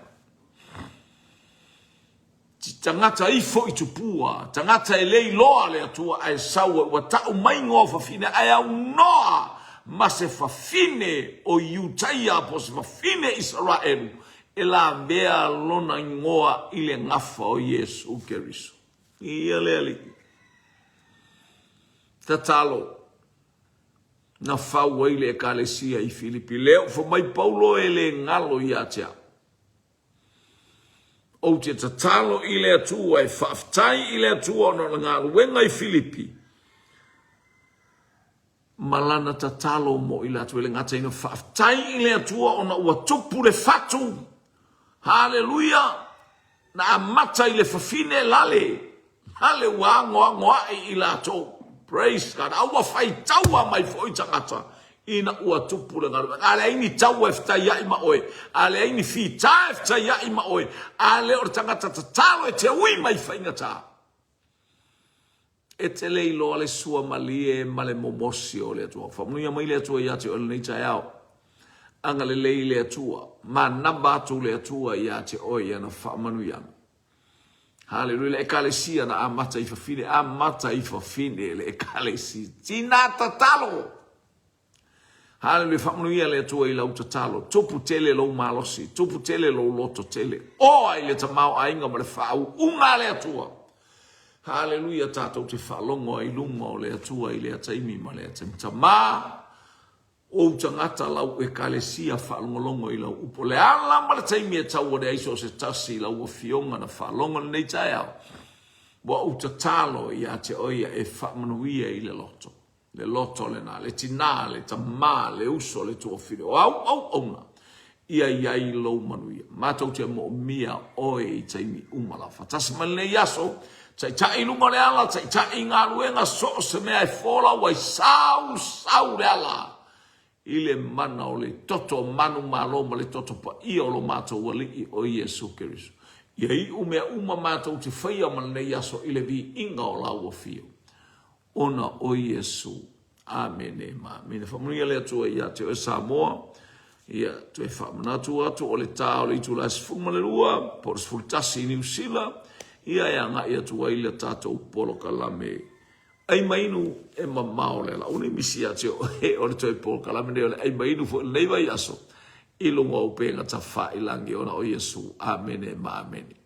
Ti tagata ifo i tupua, tagata e le iloa le Atua ae sau ai, ua tau mai igoa o fafine ae aunoa ma se fafine o Iutaia po o se fafine Isaraelu e lavea lona igoa i le gafa o Iesu Keriso. Ia le Alii. Tatalo na fau ai le Ekalesia i Filipi. Lea ua fai mai Paulo e le galo ia te au. Ou te tatalo i le Atua e faafetai i le Atua ona o le galuega i Filipi ma lana tatalo mo i latou e le gata ina faafetai i le Atua ona ua tupu le fatu. Haleluia! Na amata i le fafine lale, lale ua agoagoa'i i latou. Praise God. A ua faitaua mai foi tagata ina ua tupu le galuega. A leai ni taua e fetaia'i ma oe, a leai ni fita e fetaia'i ma oe, a le o le tagata tatalo e te ui mai faigata. E te le iloa le sua malie ma le momosi o le Atua. Faamanuia mai le Atua ia te oe lenei taeao. Agalelei le Atua. Manava atu le Atua ia te oe i ana faamanuiaga. Haleluia. Le Ekalesia na amata i fafine, amata i fafine le Ekalesia. Tina tatalo. Haleluia, faamanuia le Atua i lau tatalo. Tupu tele lou malosi, tupu tele lou loto tele. Oa i le tamaoaiga ma le faauuga a le Atua. Haleluia, tatou te faalogo ai i luma o le Atua i lea taimi ma lea taimi. Tama, ou tagata lau ekalesia faalogologo i lau upu. O le ala ma le taimi e tau ane ai so o se tasi i lau afioga na faalogo i lenei taeao, ua ou tatalo ia te oe ia e faamanuia i le loto. Le loto lena, le tinā, le tamā, le uso, le tuafine, o au auauna, ia i ai lou manuia. Matou te moomia oe i taimi uma lava. Faatasi mai lenei aso, taitai i luga o le ala, taitai i galuega, so o se mea e folau ai, sau, sau le ala i le mana o le toto manumalo ma le toto paia o lo matou Alii o Iesu Keriso. Ia iu mea uma matou te faia ma lenei aso i le viiga o lau afio. Ona o Iesu. Amene ma amene. Faamanuia le Atua ia te oe Samoa. Ia, toe faamanatu atu o le ta o le itula e 12 po o le 11 i Niu Sila, ia e agai atu ai le tatou polokalame ai ma inu e mamao le ala. Aua ne i misi ia te oe o le toe polokalame nei o le ai ma inu foi i lenei vaiaso i luga o upega tafailangi ona o Iesu. Amene ma amene.